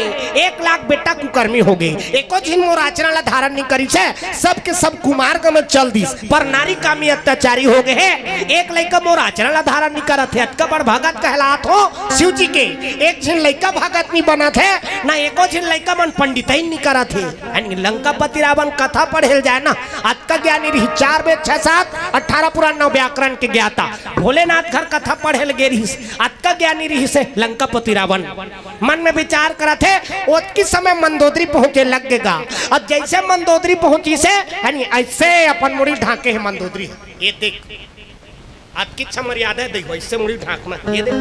एक लाख बेटा कुकर्मी हो गे, एको झिन मोर आचरण ला धारण नहीं करिस हे, सब के सब कुमार्ग में चल दिस, पर नारी कामी अत्याचारी हो गे हे, एक लइका मोर आचरण ला धारण नहीं करत हे, अतका बड़ भगत कहलात हो शिव जी के, एक झिन लइका भगत नहीं बनत हे, ना एको झिन लइका मन पंडिताइन नहीं करत हे।" यानी लंकापति रावण कथा पढ़े ल जाए ना, अतका ज्ञानी रही, चार वेद, छह शास्त्र, अठारह पुराण, नौ व्याकरण के ज्ञाता। भोलेनाथ घर कथा पढ़े ल गे रहिस, अतका ज्ञानी रहिस हे लंकापति रावण। मन में विचार करत हे, ओतकी समय मंदोदरी पहुंचे लग गे गा। अब जैसे मंदोदरी पहुंचिस हे, यानी ऐसे अपन मुड़ी ढांके हे मंदोदरी। ये देख, अतकी अच्छा मर्यादा हे, देखो, ऐसे मुड़ी ढांकना। ये देख,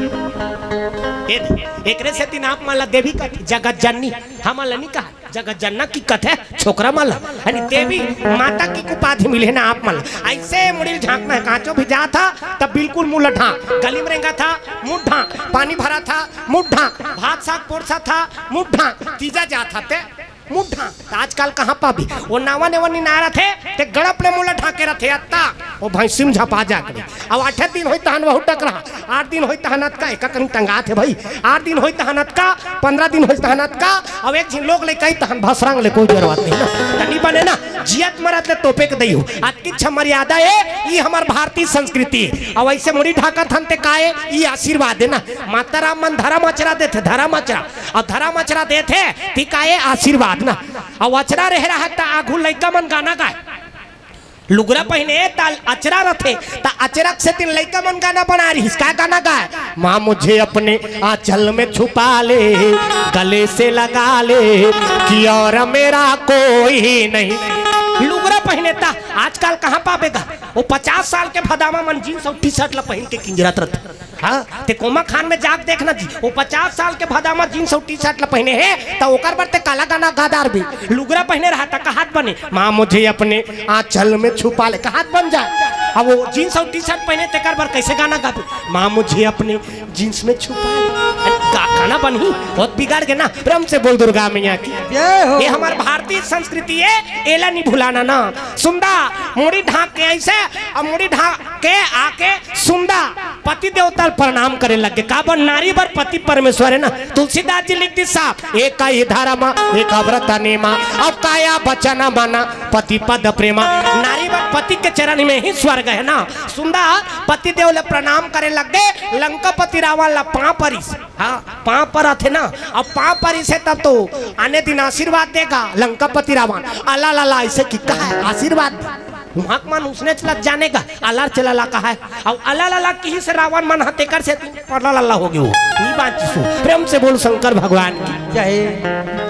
ये देख, एकरे सेती आप मन ला देवी कथे, जगत जननी, हमन ला नहीं कहा। जगत जनना की कथे छोकरा मन ला, यानी देवी माता की उपाधि मिले ना आप मन ला। ऐसे मुड़ी ल ढांकना है, कांचो भी जात हा तब बिल्कुल मुंह ला ढांक, गली में रेंगत हा मुंह ढांक, पानी भरत हा मुंह ढांक, भात साग पोरसत हा मुंह ढांक, तीजा जात हा ते मुंह ढांक। त आजकल कहाँ पाबी? वो नावा नेवा निनारत हे, ते गड़प ले मुंह ला ढांके रथे अत्ता, वो भैंसी में झपा जाके। अब आठे दिन होई तहन वहू टकरा, आठ दिन होई तहन अतका, एका कहीं टंगात हे भाई, आठ दिन होई तहन अतका, पंद्रह दिन होई तहन अतका, अब एक झिन लोग ले कही तहन भसरंग ले, कोई जरूरत नहीं ना, त नहीं बने ना, जियत मरत ले तोपे के दई हो। अतकी अच्छा मर्यादा हे, ई हमर भारतीय संस्कृति। अब ऐसे मुड़ी ढाकत हन ते का हे, ई आशीर्वाद हे ना। माता राम मन धरम अचरा देथे, धरम अचरा, अउ धरम अचरा देथे, ती का हे आशीर्वाद ना। अउ अचरा रहे रहा त आघू लइका मन गाना गाए। लुगरा पहिने त अचरा रथे, त अचरा के सेती लइका मन गाना बना रहिस। का गाना गाए? माँ मुझे अपने आंचल में छुपा ले, गले से लगा ले, कि और मेरा कोई नहीं। लुगरा पहिने त आजकल कहाँ पाबे गा? वो पचास साल के भदामा मन जींस अउ टी शर्ट ला पहिन के किंजरत रथे। हाँ, ते कोमा खान में जाके देखना जी, वो पचास साल के भदामा जींस अउ टी शर्ट ला पहिने हे, त ओकर बर ते काला गाना गा डारबे। लुगरा पहिने रहा त कहात बने, माँ मुझे अपने आंचल में छुपा ले, कहात बन जाए। अब वो जींस अउ टी शर्ट पहिने, तेकर बर कैसे गाना गाबे? माँ मुझे अपने जींस में छुपा ले। अरे गा-, गाना बनही, बहुत बिगड़ गे ना। प्रेम से बोल दुर्गा मैया की। जय हो। ये हमर भारतीय संस्कृति हे, एला नहीं भुलाना ना। सुंदा मुड़ी ढांक के ऐसे, अब मुड़ी ढांक के आके सुंदा पति देवता ल प्रणाम करे लग गे। काबर? नारी बर पति परमेश्वर हे ना। तुलसीदास जी लिख दिस साफ, एक ही धर्म, एक व्रत नेमा, अब काया वचन मन पति पद प्रेमा। नारी बर पति के चरण में ही स्वर्ग हे ना। सुंदा पति देव ल प्रणाम करे लग गे, लंकापति रावण ला पाँव परिस। हाँ, पाँव परत हे ना, अब पाँव परिस हे तब तो आने दिन आशीर्वाद देगा लंकापति रावण। अला ला ला ऐसे कि कहा है आशीर्वाद। उहाँ के मन उसने चलत जाने का, अलार चला ला कहा है। अउ अला ला ला किहिस रावण मन ह, तेकर सेती पड़ला लल्ला हो गे हो। नी बाँचिस हो। प्रेम से बोल शंकर भगवान की। जय।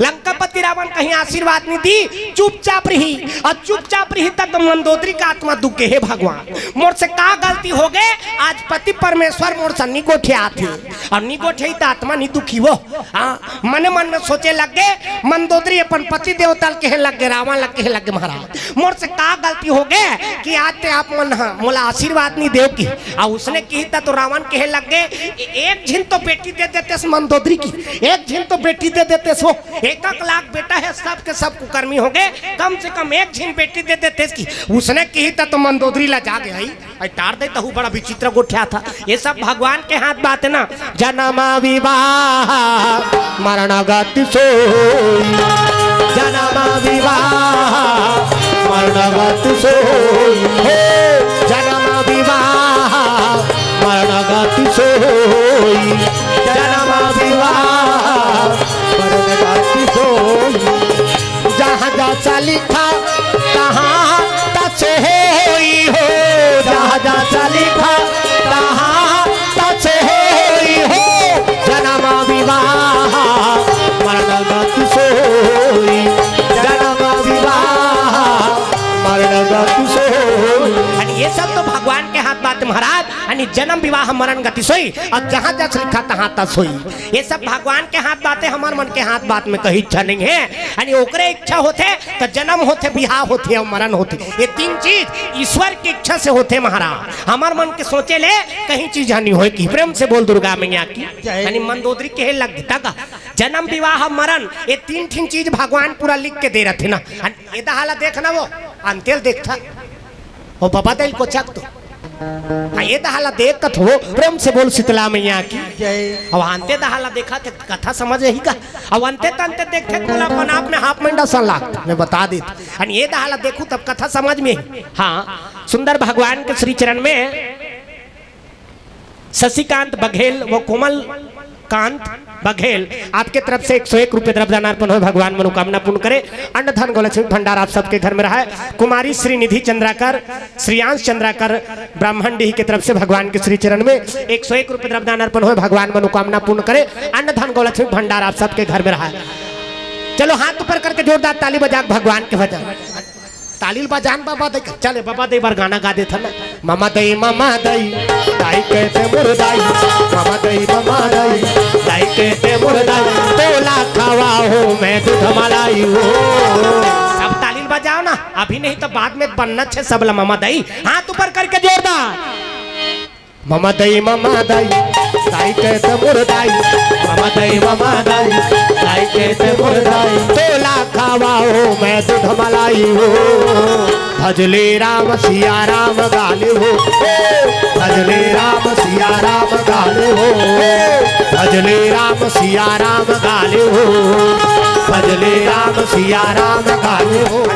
लंकापति रावण कहीं आशीर्वाद नहीं दी, चुपचाप रही। अउ चुपचाप रही तब तो मंदोदरी का आत्मा दुखे, हे भगवान, मोर से का गलती हो गे? आज पति परमेश्वर मोर से नी गोठियात हे, अउ नी गोठियाही त आत्मा नी दुखी हो। हाँ, मने मन में सोचे लग गे, मंदोदरी अपन पति देवता ल कहे लग गे, रावण ल कहे लग गे, महाराज, मोर से का गलती हो गे कि आज ते आप मन ह मोला आशीर्वाद नहीं देव की? अउ उसने किहिस त तो रावण कहे लग गे, "ए-, एक झिन तो बेटी दे देतेस मंदोदरी की, एक झिन तो बेटी दे देतेस हो, एक एक लाख बेटा हे, सब के सब कुकर्मी हो गे, कम से कम एक झिन बेटी दे देतेस की।" उसने किहिस त तो मंदोदरी ला जा गे हई। अरे टार दे, तहू बड़ा विचित्र गोठियाथा। ये सब भगवान के हाथ बात हे ना। जन्म विवाह मरण गति सोई, जन्म विवाह मरण गति सोई, हे जन्म विवाह मरण गति सोई, जन्म विवाह मरण गति सोई। जहाँ जस लिखा तहाँ तस होई हो, जहाँ जस लिखा तहाँ तस होई हो, जन्म विवाह मरण गति सोई, जन्म विवाह मरण गति सोई। अरे ये सब तो भगवान के हाथ बात महाराज। यानी जन्म विवाह मरण गति सोई, अउ जहाँ जस लिखा तहाँ तस होई। ये सब भगवान के हाथ बात हे, हमर मन के हाथ बात में कहीं इच्छा नहीं हे। यानी ओकरे इच्छा होथे त जन्म होथे, बिहाव होथे अउ मरण होथे। ये तीन चीज ईश्वर की इच्छा से होथे महाराज। हमर मन के सोचे ले कहीं चीज हानि होय की। प्रेम से बोल दुर्गा मैया की। जय। यानी मंदोदरी कहे लग गे त का जन्म विवाह मरण ये तीन ठिन चीज भगवान पूरा लिख के दे रथे ना। यानी ये दहा ला देख ना वो, अंते ल देखथा। ओ बाबा दाई ल कोचक तो। हाँ, ये दहा ला देख कथो, प्रेम से बोल शीतला मैया की। जय। अब अंते दहा ला देखा त कथा समझ आही का? अब अंते तंते देखथे त मोला अपन आप में हाफ मंडा सन लागथे, मैं बता देत। अन ये दहा ला देखू तब कथा समझ में आही। हाँ, सुंदर भगवान के श्री चरण में शशिकांत बघेल व कोमल कांत बघेल, आपके तरफ से एक सौ एक रुपये द्रव्य दान अर्पण होय, भगवान मनोकामना पूर्ण करे। अन्न धन गौलक्ष्मी भंडार आप सबके घर में रहे। कुमारी श्री निधि चंद्राकर, श्रियांश चंद्राकर, ब्राह्मण डीह के तरफ से भगवान के श्री चरण में एक सौ एक रुपये द्रव्य दान अर्पण होय, भगवान मनोकामना पूर्ण करे। अन्न धन गौलक्ष्मी भंडार आप सबके घर में रहे। चलो हाथ ऊपर करके जोरदार ताली बजा के भगवान के भजन। ताली ल बजान बाबा दई, चले बाबा दई बर गाना गा देथन ना। ममा दई, ममा दई, दाई कहते मोर दाई, ममा दाई, ममा दाई, दाई कहते मोर दाई, तोला खवाहूँ मैं दूध मलाई हो। सब ताली ल बजाव ना, अभी नहीं तो बाद में बनना छे सबला ममा दाई। हाथ ऊपर करके जोरदार। ममा दाई, ममा दाई, दाई कहते मोर दाई, ममा दाई, ममा दाई, दाई कहते मोर दाई, तोला खवाहूँ मैं दूध मलाई हो। भजले राम सिया राम गाले हो, भजले राम सिया राम गाले हो, भजले राम सिया राम गाले हो, भजले राम सिया राम गाले हो।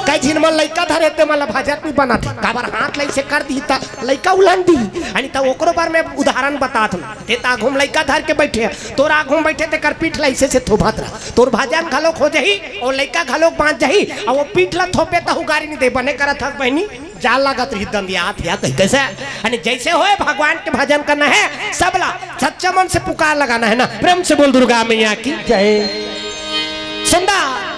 कई झिन मन लइका धरे ते मन ल भजत नहीं बनत हे, काबर हाथ ल अइसे कर दिही त लइका उलंद दिही। अनी त ओकरो बर में उदाहरण बतात हूँ। ते त आघू म लइका धर के बइठे, तोर आघू म बइठे तेकर पीठ ल अइसे से थोपत रह, तोर भजन घलोक हो जही अउ लइका घलोक बाँच जही। अउ वो पीठ ल थोपे तहूँ गारी नहीं दे, बने करत हस बहिनी, जाल लागत रही, दंदियात हे कही कइसे। अनी जइसे होय भगवान के भजन करना हे, सबला सच्चा मन से पुकार लगाना हे ना। प्रेम से बोल दुर्गा मैया की। जय। सुंदर।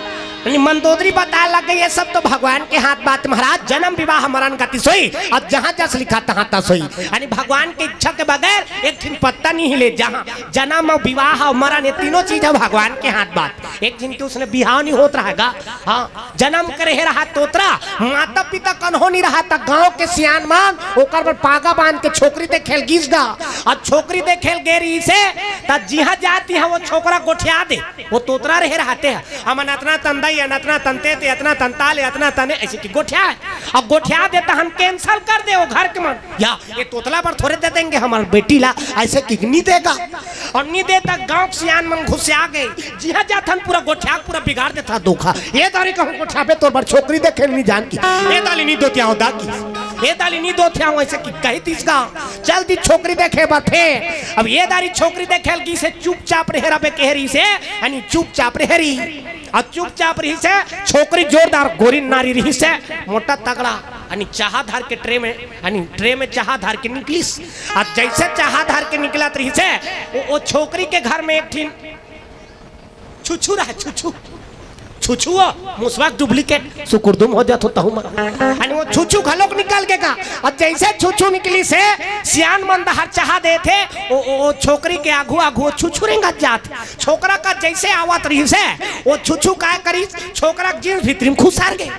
यानी मंदोदरी बताए लग गई, ये सब तो भगवान के हाथ बात महाराज। जन्म विवाह मरण गति सोई, अब जहाँ जस लिखा तहाँ तस होई। यानी भगवान के इच्छा के बगैर एक ठिन पत्ता नहीं हिले। जहाँ जन्म, विवाह अउ मरण, ये तीनों चीज हे भगवान के हाथ बात। एक झिन के उसने बिहाव नहीं होत रहेगा। हाँ, जन्म करे हे रहा तोतरा, माता पिता कन्हो नहीं रहा, त गाँव के सियान मन ओकर बर पागा बांध के छोकरी देखे ल गिस गा। अब छोकरी देखे ल गे रहिसे, त जिहाँ जात तिहाँ वो छोकरा गोठिया दे। वो तोतरा रहे रहते हैं, हमन अतना तंदई, अतना तंते ते, अतना तंता ले, अतना तने, अइसे कि गोठिया हे। अब गोठिया दे त हम cancel कर दे वो घर के मन, या ये तोतला बर थोरे दे देंगे हमर बेटी ला, अइसे कि नहीं देगा। अउ नहीं दे त गाँव के सियान मन घुसिया गे, जिहाँ जाथन पूरा गोठिया के पूरा बिगाड़ देथा धोखा। ये दारी कहूँ गोठियाबे तोर बर छोकरी देखे ल नहीं जान की, ये दाली नहीं दोतियाव दा की, ये दाली नहीं दोतियाव, अइसे कि कही तिस गा। चल दी छोकरी देखे बर फेर। अब ये दारी छोकरी देखे ल गिसे, चुपचाप रहे रबे कहे रहिसे, यानी चुपचाप रहे रही। अब चुपचाप रहिसे, छोकरी जोरदार गोरी नारी रहिसे, मोटा तगड़ा, यानी चाहा धर के tray में, यानी tray में चाहा धर के निकलिस। अब जइसे चाहा धर के निकलत रहिसे, वो, वो छोकरी के घर में एक ठिन छुछू रहे, छुछू। छुछू वो, मुसवा के duplicate, सुकुरदुम हो जात हो तहूँ मन। अने वो छुछू घलोक निकल गे गा। अउ जइसे छुछू निकलिसे, सियान मन डहर चाहा देथे, ओ, ओ, ओ छोकरी के आघू, आघू वो छुछू रेंगत जात। छोकरा का जइसे आवत रहिसे, वो छुछू काय करिस, छोकरा के jeans भीतरी म खुसर गे।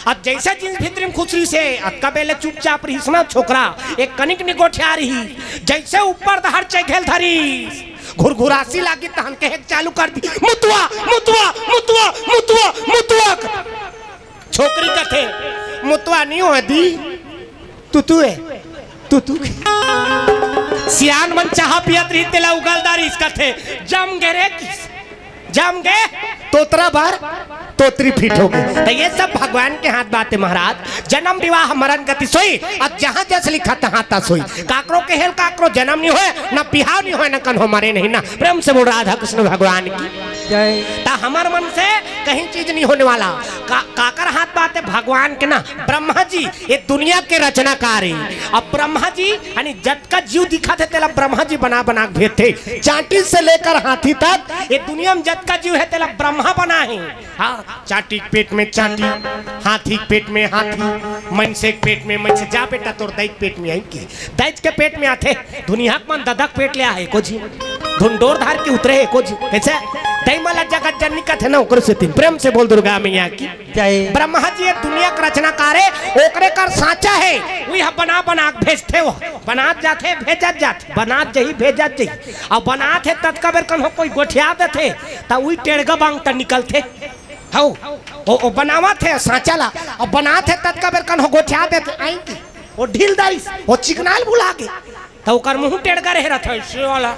अब जइसे jeans भीतरी म खुसरिसे, अतका बेले चुपचाप रहिस ना छोकरा, एक कनिक नि गोठिया रहिस। जइसे ऊपर डहर चघे ल धरिस, घुरघुरासी लागी तहन कहे चालू कर दी, "मुतवा, मुतवा, मुतवा, मुतवा, मुतवा।" छोकरी कथे, "मुतवा नहीं हो दी, तुतू हे, तुतू।" सियान मन चाहा पियत रही, तेला उगल डारिस, कथे, "जम गे रे किस, जम गे, तोतरा बर तोतरी fit हो गे।" त ये सब भगवान के हाथ बात हे महाराज। जन्म विवाह मरण गति सोई, अब जहाँ जस लिखा तहाँ तस होई। काकरो कहे ल काकरो जन्म नहीं होय, न बिहाव नहीं होय, न कन्हो मरे नहीं ना। प्रेम से बोल राधा कृष्ण भगवान की। जय। त हमर मन से कहीं चीज नहीं होने वाला। का, काकर हाथ बात हे? भगवान के ना। ब्रह्मा जी ये दुनिया के रचनाकार हे। अब ब्रह्मा जी यानी जतका जीव दिखत हे तेला ब्रह्मा जी बना बना के भेजथे। चांटी से लेकर हाथी तक ये दुनिया में जतका जीव हे तेला ब्रह्मा बनाहे। हाँ, चांटी के पेट में चांटी, हाथी के पेट में हाथी, मनसे के पेट में मनसे। जा बेटा, तोर दाई के पेट में आही कि दाई के पेट में आथे। दुनिया के मन ददा के पेट ले आहे एको झी, ढुंडोर धार के उतरे हे एको झी। कइसे? दाई मन ला जगत जननी कथे ना, ओकरे सेती। प्रेम से बोल दुर्गा मैया की। जय। ब्रह्मा जी ये दुनिया के रचनाकार हे, ओकरे कर सांचा हे, उही ह बना बना के भेजथे। वो बनात जाथे, भेजत जाथे, बनात जही, भेजत जही। अउ बनात हे ततका बेर कन्हो कोई गोठिया देथे, त उही टेड़गा बांग त निकलथे। हौ, ओ, ओ बनावत हे सांचा ला, अउ बनात हे ततका बेर कन्हो गोठिया देथे, आँय कि? वो ढील डारिस, वो चिकनाल भुला गे। त ओकर मुँह टेड़गा रहे रथे, अइसे वाला।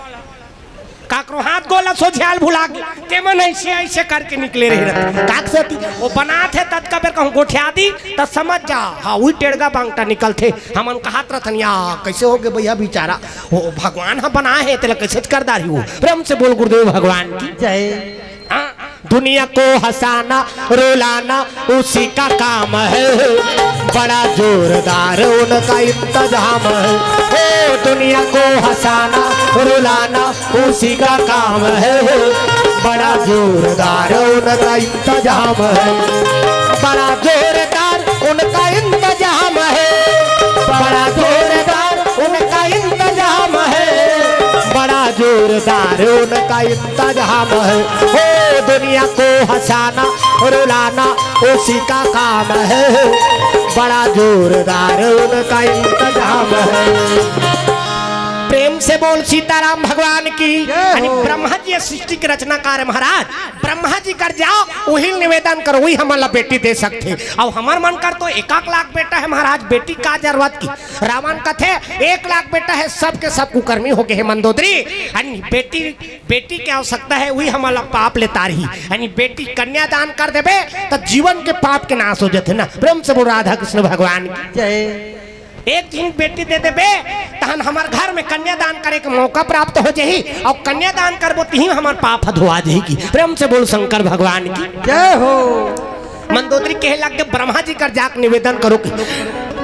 काकरो हाथ गोला सोझियाल भुला गे, तेमन अइसे, अइसे करके निकले रहे रथे। काक सेती, वो बनात हे ततका बेर कहूँ गोठिया दी, त समझ जा, हाँ, उही टेड़गा बांगटा निकलथे। हमन कहत रथन, "या, कइसे हो गे भैया बेचारा? वो भगवान ह बनाए हे, तेला कइसे कर डारही वो?" प्रेम से बोल गुरुदेव भगवान की। जय। हाँ, दुनिया को हंसाना, रुलाना उसी का काम है, बड़ा जोरदार उनका इंतजाम है। ओ, दुनिया को हंसाना, रुलाना उसी का काम है, बड़ा जोरदार उनका इंतजाम है, बड़ा जोरदार उनका इंतजाम है, बड़ा जोरदार उनका उनका इंतजाम है। ओ दुनिया को हंसाना, रुलाना उसी का काम है। बड़ा जोरदार उनका इंतजाम है। प्रेम से बोल सीताराम भगवान की। जय हो। यानी ब्रह्मा जी सृष्टि के रचनाकार है महाराज। ब्रह्मा जी कर जाओ, वही निवेदन करो, वही हमन ला बेटी दे सकथे। अउ हमर मन कर तो एक एक लाख बेटा है महाराज, बेटी का जरूरत की? रावण कथे एक लाख बेटा है, सबके सब कुकर्मी हो गए है मंदोदरी। यानी बेटी, बेटी के आवश्यकता है, वही हमन ला पाप ले तारही। यानी बेटी कन्यादान कर देबे त जीवन के पाप के नाश हो जाथे ना। प्रेम से बोल राधा कृष्ण भगवान की। जय। एक झिन बेटी दे देबे, तहन हमर घर में कन्यादान करे के मौका प्राप्त हो जाही, अउ कन्यादान करबो तिही हमर पाप ह धोआ जाही की। प्रेम से बोल शंकर भगवान की। जय हो। मंदोदरी कहे लग गे, ब्रह्मा जी कर जाके निवेदन करो की।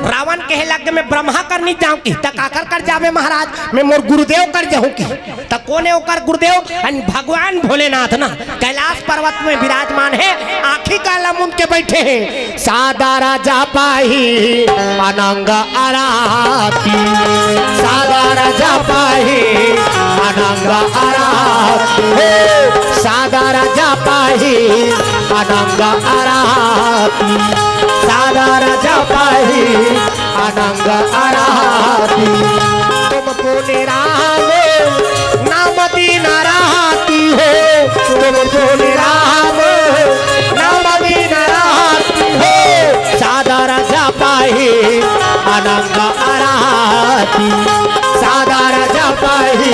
रावण कहे लग गे, मैं ब्रह्मा कर नहीं जाऊं की, त काकर कर जावे महाराज? मैं मोर गुरुदेव कर जाऊं की। त कोन है ओकर गुरुदेव? यानी भगवान भोलेनाथ ना, कैलाश पर्वत में विराजमान है, आँखी काला मूंद के बैठे हैं। सादा राजा पाही अनंग आराती, सादा राजा पाही अनंग आराती हो, सादा राजा पाही अनंग आराती, सादा राजा पाही अनंग आराती। तुम पुनि राम नाम दीन राती हो, तुम पुनि राम नाम दीन राती हो, सादा राजा पाही अनंग आराती, सादा राजा पाही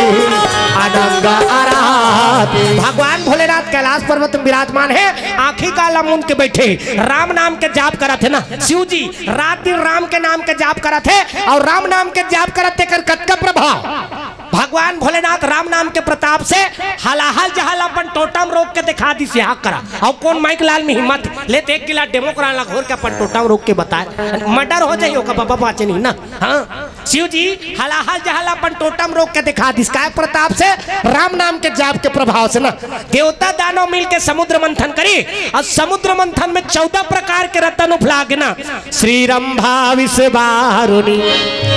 अनंग आराती। भगवान भोलेनाथ कैलाश पर्वत में विराजमान है, आँखी काला मूंद के बैठे, राम नाम के जाप करत है ना शिव जी। रात दिन राम के नाम के जाप करत हे अउ राम नाम के जाप करत हे, एकर कतका प्रभाव। भगवान भोलेनाथ राम नाम के प्रताप से हलाहल जहाल अपन टोटम रोक के दिखा दिस, यहाँ करा। अउ कोन माइक लाल में हिम्मत ले, एक गिलास डेमो करा ला घोर के अपन टोटम रोक के बताए, मर्डर हो जाही ओका, बाबा बाचे नहीं ना। हाँ, शिव जी हलाहल जहाल अपन टोटम रोक के दिखा दिस, काय प्रताप से? राम नाम के जाप के प्रभाव से ना। देवता दानव मिल के समुद्र मंथन करी, अउ समुद्र मंथन में चौदह प्रकार के रतन उपला गे ना। श्री रंभा विष बारुणी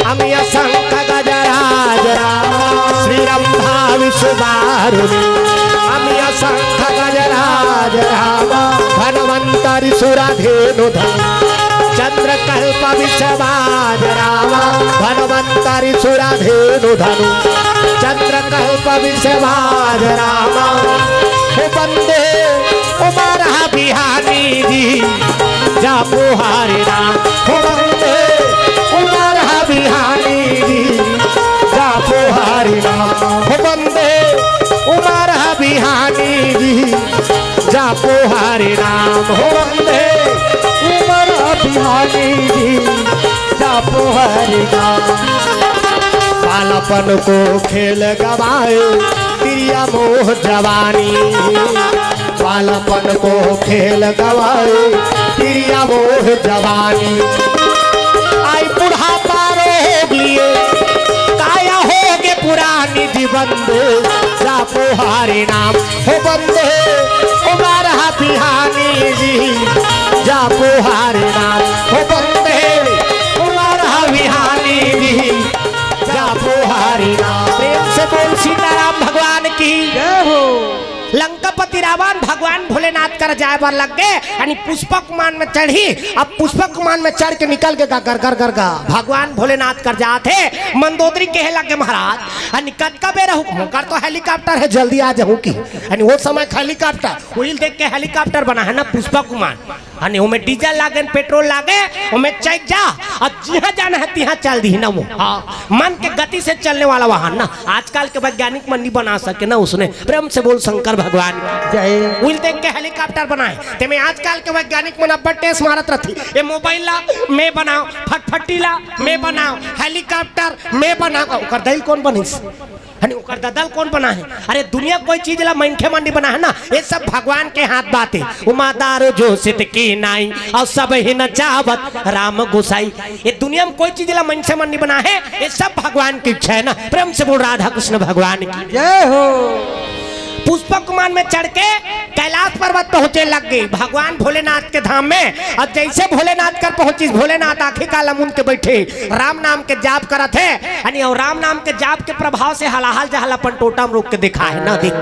अमिय शंख गजराज राम, श्री रंभा विष बारुणी अमिय शंख गजराज राम, धन्वंतरि सुर धेनु धनु चंद्र कल्प विष बाज राम, धन्वंतरि सुर धेनु धनु चंद्र कल्प विष बाज राम। हो वंदे उमा रहा बिहानी जी, जापो हरि नाम। हो वंदे उमा रहा बिहानी जी, जापो हरि नाम। हो वंदे उमा रहा बिहानी जी, जापो हरि नाम। हो वंदे उमा रहा बिहानी जी, जापो हरि नाम। बालपन को खेल गवाए, प्रिया मोह जवानी। बालपन को खेल गवाए, प्रिया मोह जवानी। आई बुढ़ापा रोग लिए, काया होगे पुरानी। जी वंदे जापो हरि नाम। हो वंदे उमा रहा बिहानी जी, जापो हरि नाम। हो वंदे उमा रहा बिहानी जी, जापो हरि नाम। प्रेम से बोल सीताराम भगवान की। जय हो। लंकापति रावण भगवान भोलेनाथ कर जाए बर लग गे, यानी पुष्पक विमान में चढ़ी। अब पुष्पक विमान में चढ़ के निकल गे गा, गर गर गर गा। भगवान भोलेनाथ कर जात हे, मंदोदरी कहे लग गे, महाराज, यानी कतका बेरा हुकूम कर, तो हेलीकॉप्टर है, जल्दी आ जाहूं की। यानी वो समय का हेलीकॉप्टर, वही देख के हेलीकॉप्टर बना है ना पुष्पक विमान। अने ओमे डीजल लागे न पेट्रोल लागे, ओमे चढ़ जा, अब जिहाँ जाना है तिहाँ चल दिही ना वो। हाँ, मन के गति से चलने वाला वाहन ना। आजकल के वैज्ञानिक मन नहीं बना सके ना उसने। प्रेम से बोल शंकर भगवान की। जय। उइल देख के हेलीकॉप्टर बनाए, तेमे आजकल के वैज्ञानिक मन अब्बड़ टेस मारत रथी। ये मोबाइल ला मैं बनाओ, फटफटी ला मैं बनाओ, हेलीकॉप्टर मैं बनाओ, ओकर दइल कोन बनिस? हनी ओकर ददल कोन बना है? अरे दुनिया कोई चीज ला मनखे मन नहीं बना है ना, ये सब भगवान के हाथ बात है। उमा दारू जो सित की नाई और सब ही नचावत राम गोसाई। ये दुनिया में कोई चीज ला मनसे मन नहीं बना है, ये सब भगवान की इच्छा है ना। प्रेम से बोल राधा कृष्ण भगवान की। जय हो। पुष्पक विमान में चढ़ के कैलाश पर्वत पहुंचे लग गे भगवान भोलेनाथ के धाम में। अब जैसे भोलेनाथ कर पहुंचिस, भोलेनाथ आंखी काला मुंद के बैठे, राम नाम के जाप करत हे। अनी अउ राम नाम के जाप के प्रभाव से हलाहल जहल अपन टोटा म रोक के देखा हे ना, देख,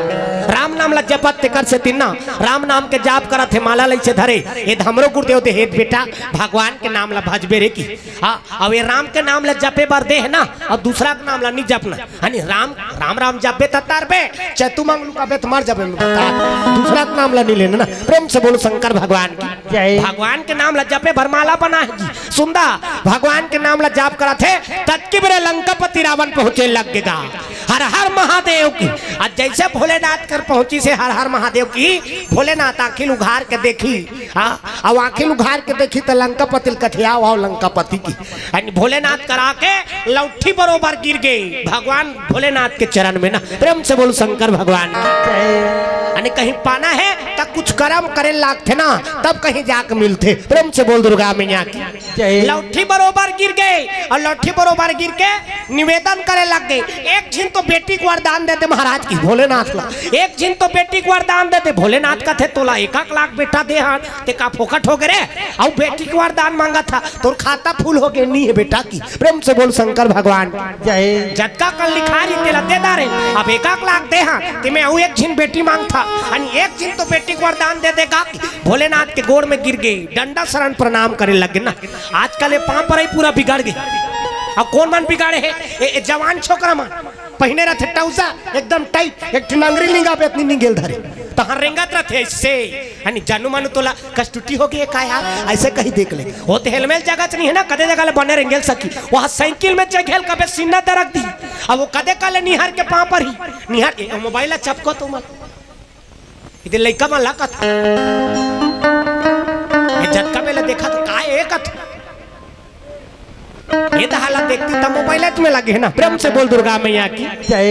राम नाम ला जपत तेकर सेती ना, राम नाम के जाप करत हे, माला लइसे धरे। ए हमरो गुरुदेव दे हे बेटा, भगवान के नाम ला भजबे रे की। हाँ, अब ये राम के नाम ला जपे बर दे हे ना, अउ दूसरा के नाम ला नी जपना। हनी राम, राम राम जपबे त तरबे, चैतू मांग लुकाबे त मर जाबे, दूसरा के नाम ला नी लेना ना। प्रेम से बोलो शंकर भगवान की। जय। भगवान के नाम ला जपे बर माला बना हे जी। सुंदा, भगवान के नाम ला जाप करत हे, ततकी बेरा लंकापति रावण पहुंचे लग गे गा। हर हर महादेव की। अउ जैसे भोलेनाथ कर पहुंचिस हे हर हर महादेव की, भोलेनाथ आंखी ल उघार के देखी, हाँ, अउ आंखी ल उघार के देखी त लंकापति ल कथे, "आओ, आओ लंकापति की।" अनी भोलेनाथ करा के लौठी बरोबर गिर गे भगवान भोलेनाथ के चरण में ना। प्रेम से बोल शंकर भगवान की। अनी कहीं पाना हे त कुछ करम करे लागथे ना, तब कहीं जाके मिलथे। प्रेम से बोल दुर्गा मैया की। जय। लौठी बरोबर गिर गे अउ लौठी बरोबर गिर के निवेदन करे लग गे, "एक झिन तो बेटी के वरदान दे दे महाराज की भोलेनाथ ला, एक झिन तो बेटी के वरदान दे दे।" भोलेनाथ कथे, "तोला एक एक लाख बेटा दे हन, ते का फोकट हो गे रे? अउ बेटी के वरदान मांगत हस, तोर खाता फुल हो गे, नी हे बेटा की।" प्रेम से बोल शंकर भगवान। जय। जतका कन लिखा रही तेला दे डारे, अब एक एक लाख दे हन, ते में अउ एक झिन बेटी मांगथंव, अनी एक झिन तो बेटी के वरदान दे दे गा की। भोलेनाथ के गोड़ में गिर गे, डंडा शरण प्रणाम करे लग गे ना। आजकल ये पांव परई पूरा बिगड़ गे। अब कोन मन बिगाड़े हे? ए, ए जवान छोकरा मन पहिने रथे टौसा एकदम टाइट, एक ठिन अंगरी लिंगाबे त नी निगेल धरे, तहां रेंगत रथे अइसे। हनी जानू मानू तोला कस टूटी हो गे का यार, अइसे कही देख ले। ओ त हेलमेट जगह च नी हे ना, कते जगह ले बने रेंगेल सकी। वहां साइकिल में चघेल कबे सीना दरक दिही। अब ओ कते काले निहार के पांव परही, निहार ए, मोबाइल ला चपको तो मत। इदे लइका मन ला कथा। ए जतका बेला देखत हे, का ए कथा? ए त हालत देखती त मोबाइल में लगे हे ना। प्रेम से बोल दुर्गा मैया की। जय।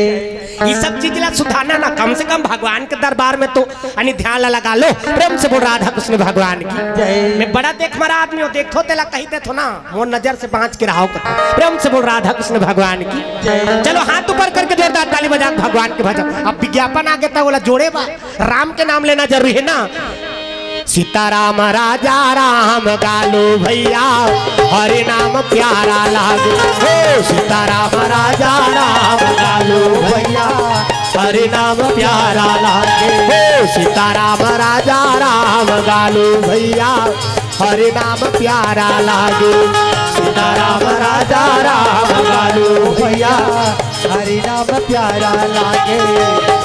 ये सब चीज ला सुधारना ना, कम से कम भगवान के दरबार में तो अनी ध्यान ला लगा लो। प्रेम से बोल राधा कृष्ण भगवान की। जय। मैं बड़ा देख मरा आदमी हूँ, देखथों तेला कही देथों ना, मोर नजर से बांच के रहो कथा। प्रेम से बोल राधा कृष्ण भगवान की। जय। चलो हाथ ऊपर करके जोरदार ताली बजा के भगवान के भजन। अब विज्ञापन आगे त ओला जोड़े बा। राम के नाम लेना जरूरी हे ना। सीताराम राजा राम गालू भैया, हरि नाम प्यारा लागे। हो सीताराम राजा राम गालू भैया, हरि नाम प्यारा लागे। हो सीताराम राजा राम गालू भैया, हरि नाम प्यारा लागे। सीताराम राजा राम गालू भैया, हरि नाम प्यारा लागे।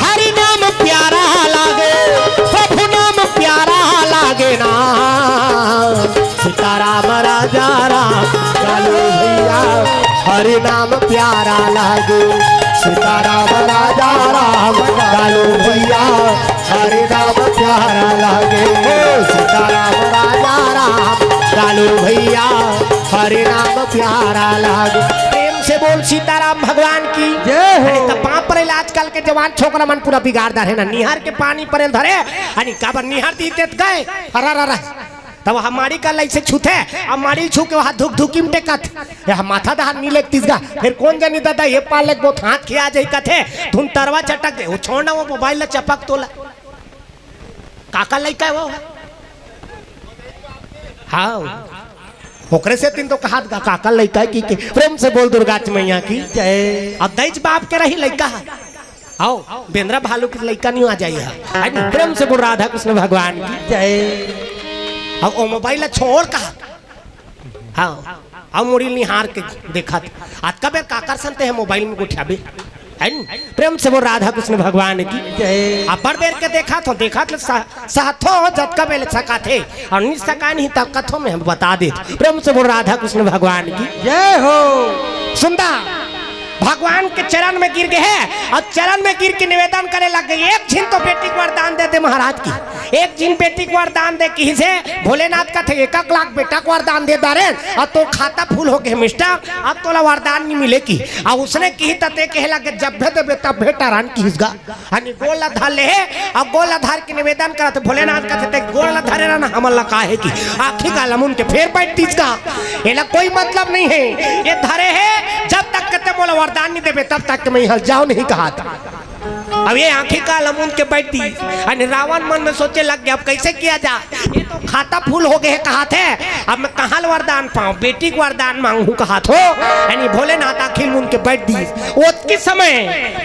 हरि नाम प्यारा लागे, प्रभु नाम प्यारा लागे ना। सीताराम राजा राम गालू भैया, हरि नाम प्यारा लागे। सीताराम राजा राम गालू भैया, हरि नाम प्यारा लागे। हो सीताराम राजा राम गालू भैया, हरि नाम प्यारा लागे। प्रेम से बोल सीताराम भगवान की। जय हो। अरे त पांव परेल आजकल के जवान छोकरा मन पूरा बिगाड़ डारे ना, निहार के पांव परेल धरे, अनी काबर निहार दी देत गए, अरा रा रा। तब हम माड़ी का लइसे छूथे, अब माड़ी छू के वहां धुक धुकी में टेकत, ये हम माथा दहार नी लेगतिस गा, फिर कोन जनी दादा ये पार लेगबो त हाथ खिया जाही कथे, धुन तरवा चटक दे, वो छोड़ ना, वो मोबाइल ला चपक तोला। काकर लइका हे वो? हाँ, ओकरे सेती तो कहात गा, काकर लइका हे कि, कि प्रेम से बोल दुर्गा मैया की। जय। अब दईच बाप के रही लइका हे। आओ, बेंदरा भालू के लइका नी आ जाई हे। अरे प्रेम से बोल राधा कृष्ण भगवान की। जय। अब ओ मोबाइल ला छोड़ कहा। हाँ, अब मुड़ी निहार के देखत। आज कबे काकर संते हे मोबाइल में गोठियाबे। है नी? प्रेम से बोल राधा कृष्ण भगवान की। जय। अब्बड़ बेर के देखत हों, देखत ले सह-, सहथों जतका बेर सकाथे, अउ नी सकाय नहीं तब कथों में हम बता दे। प्रेम से बोल राधा कृष्ण भगवान की। जय हो। सुंदा भगवान के चरण में गिर गे हे अउ चरण में गिर के निवेदन करे लग गे, "एक झिन तो बेटी के वरदान दे दे महाराज" की। एक झिन बेटी के वरदान दे किहिसे, भोलेनाथ कथे, "एक एक लाख बेटा के वरदान दे डारेन, अब तोर खाता फुल हो गे मिस्टर, अब तोला वरदान नी मिले" की। अउ उसने किही त ते कहे लगे, "जब भी देबे तब भी टरान" किहिस गा। अनी गोड़ ला धर ले हे, अउ गोड़ ला धर के निवेदन करत, भोलेनाथ कथे, "ते गोड़ ला धरे रहा ना, हमन ला काहे की?" आंखी काला मुंद के फेर बैठतिस गा। एला कोई मतलब नहीं हे, ये धरे हे, जब तक के ते मोला वरदान नी देबे, तब तक के मैं इहां ले जाओं नहीं कहात। अब ये आंखी काला मूंद के बैठ दिस। अने रावण मन में सोचे लग गया, अब कैसे किया जा, ये तो खाता फूल हो गए कहाथे, अब मैं कहाँ ले वरदान पाऊं, बेटी के वरदान मांगू कहाथो। अने भोलेनाथ आंखी मूंद के बैठ दिस। ओतकी समय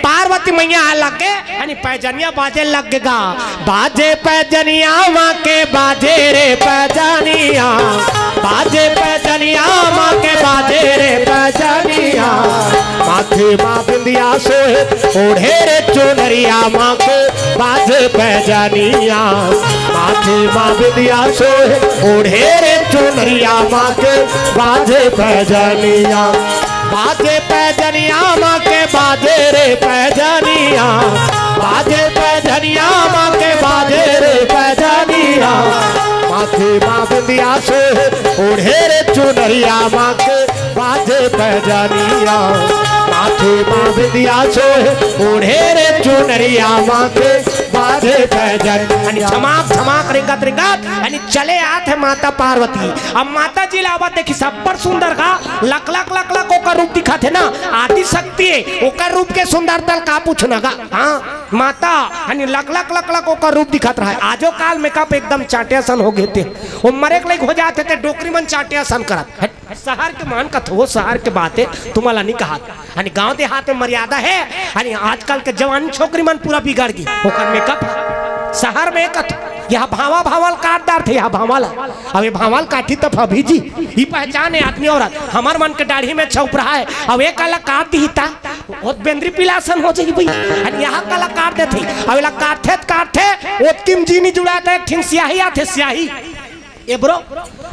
पार्वती मैया आ लग गे, अने पैजनिया बाजे लग गे गा। बाजे पैजनिया माँ के, बाजे रे पैजनिया, बाजे पैजनिया माँ के, बाजे रे पैजनिया। माथे माँ बिंदिया सोहे, ओढ़े रे चुनरिया माँ के, बाजे पैजनिया। माथे माँ बिंदिया सोहे, ओढ़े रे चुनरिया माँ के, बाजे पैजनिया। बाजे पैजनिया माँ के, बाजे रे पैजनिया। बाजे पैजनिया माँ के, बाजे रे पैजनिया। माथे माँ बिंदिया सोहे, ओढ़े रे चुनरिया माँ के, बाजे पैजनिया। माथे माँ बिंदिया सोहे, ओढ़े रे चुनरिया माँ के, बाजे पैजनिया। अने झमाक झमाक रेंगत रेंगत अने चले आत हे माता पार्वती। अब माता जी ला आवत देखिस अब्बड़ सुंदर का, लक लक लक लक ओकर रूप दिखत हे ना, आदि शक्ति हे, ओकर रूप के सुंदरता ल का पूछना गा। हाँ, माता, अने लक लक लक लक ओकर रूप दिखत रहा हे। आजो काल makeup एकदम चाटे असन हो गे ते, ओ मरे के लइक हो जात हे ते डोकरी मन चाटे असन करत। हट, शहर के मान कथो, शहर के बात हे, तुम्हां ला नहीं कहा। अने गांव देहात में मर्यादा हे, अने आजकल के जवान छोकरी मन पूरा बिगड़ गे, ओकर makeup। शहर में कथो, यहाँ भावा भावा ल काट डारथे, यहाँ भावा ला। अब ये भावा ल काटही त फबही जी, ई पहचान हे आदमी औरत। हमर मन के दाढ़ी में छौप रहा हे, अब ये काला काट दिही ता, ओत बेंदरी पीला असन हो जाही भई। अने यहाँ काला काट देथे, अब एला काटथे त काटथे, ओतकी म जी नी जुड़ात हे, एक ठिन स्याही आथे, स्याही। ए bro,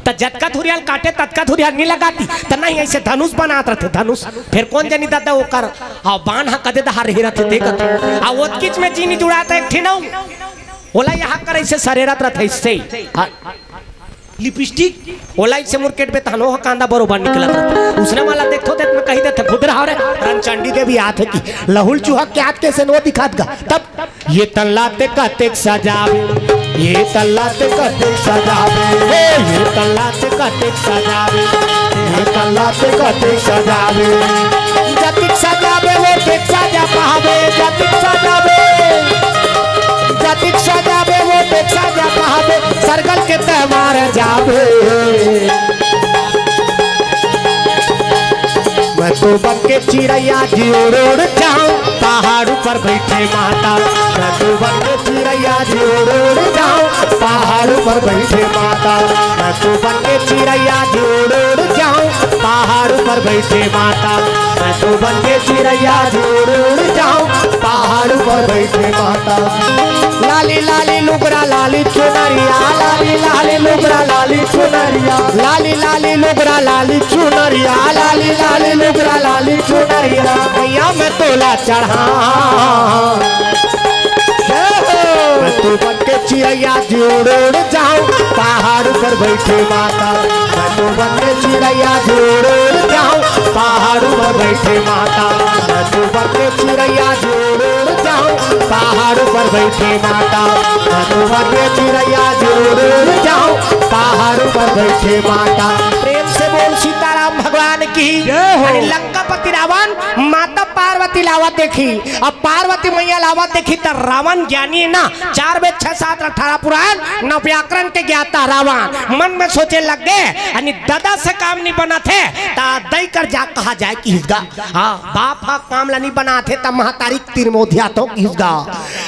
त जतका धुरिया ल काटे, ततका धुरिया ल नी लगाती, त नहीं, ऐसे धनुष बनात रथे, धनुष। फेर कोन जनी ददा ओकर, हाँ, बान ह कदे डहर रही रथे, देखत। आ ओतकीच में जी नी जुड़ात हे, एक ठिन अउ। ओला यहाँ कर ऐसे सरेरत रथे, ऐसे। हाँ। लिपस्टिक, ओला ऐसे मुरकेट बे तहनो ह कांदा बरोबर निकलत रथे। उसने वाला देखो, देख में कही देथे, खुद रहा रे, रंचंडी देवी आत हे कि लहुल चूहा के आत के से नो दिखात गा। तब ये तल्ला ते कतेक सजावे, ये तल्ला ते कतेक सजावे, हे ये तल्ला ते कतेक सजावे, ये तल्ला ते कतेक सजावे। जतिक सजावे वो तेक सजा पावे, जतिक सजावे, जतिक सजावे वो तेक सजा पावे, सरगल के त्योहार जावे। मैं तो बन के चिरैया जी उड़ उड़ जाऊं, पहाड़ ऊपर बैठे माता। मैं तो बन के चिरैया जी उड़ उड़ जाऊं, पहाड़ ऊपर बैठे माता। मैं तो बन के चिरैया जी उड़ उड़ जाऊं, पहाड़ ऊपर बैठे माता। मैं तो बन के चिरैया जी उड़ उड़ जाऊं, पहाड़ ऊपर बैठे माता। लाली लाली लुगरा लाली चुनरिया, लाली लाली लुगरा लाली चुनरिया, लाली लाली लुगरा लाली चुनरिया, लाली लाली लुगरा लाली चुनरिया, मैया मैं तोला चढ़ा। मैं तो बन के चिरैया जी उड़ उड़ जाऊं, पहाड़ ऊपर बैठे माता। मैं तो बन के चिरैया जी उड़ उड़ जाऊं, पहाड़ ऊपर बैठे माता। मैं तो बन के चिरैया जी उड़ उड़ जाऊं, पहाड़ ऊपर बैठे माता। मैं तो बन के चिरैया जी उड़ उड़ जाऊं, पहाड़ ऊपर बैठे माता। प्रेम से बोल सीताराम भगवान की। जय हो। अरे लंकापति रावण माता पार्वती ला आवत देखिस। अब पार्वती मैया ला आवत देखिस त रावण ज्ञानी हे ना, चार वेद, छह शास्त्र, अठारह पुराण, नौ व्याकरण के ज्ञाता रावण मन में सोचे लग गे, अने ददा से काम नी बनत हे, त दई कर जा कहा जाए किहिस गा। हाँ, बाप ह काम ला नी बनात हे, त महतारी तिरमोधिया तो किहिस गा।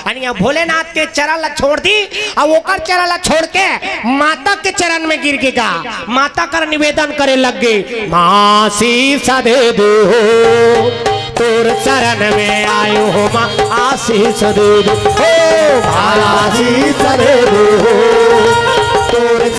अने भोलेनाथ के चरण ला छोड़ दिस, अउ ओकर चरण ला छोड़ के माता के चरण में गिर गे गा। माता कर निवेदन करे लग गे, माँ आशीष दे दो, तोर शरण में आयो हो माँ, आशीष दे दो, हो माँ आशीष दे दो, हो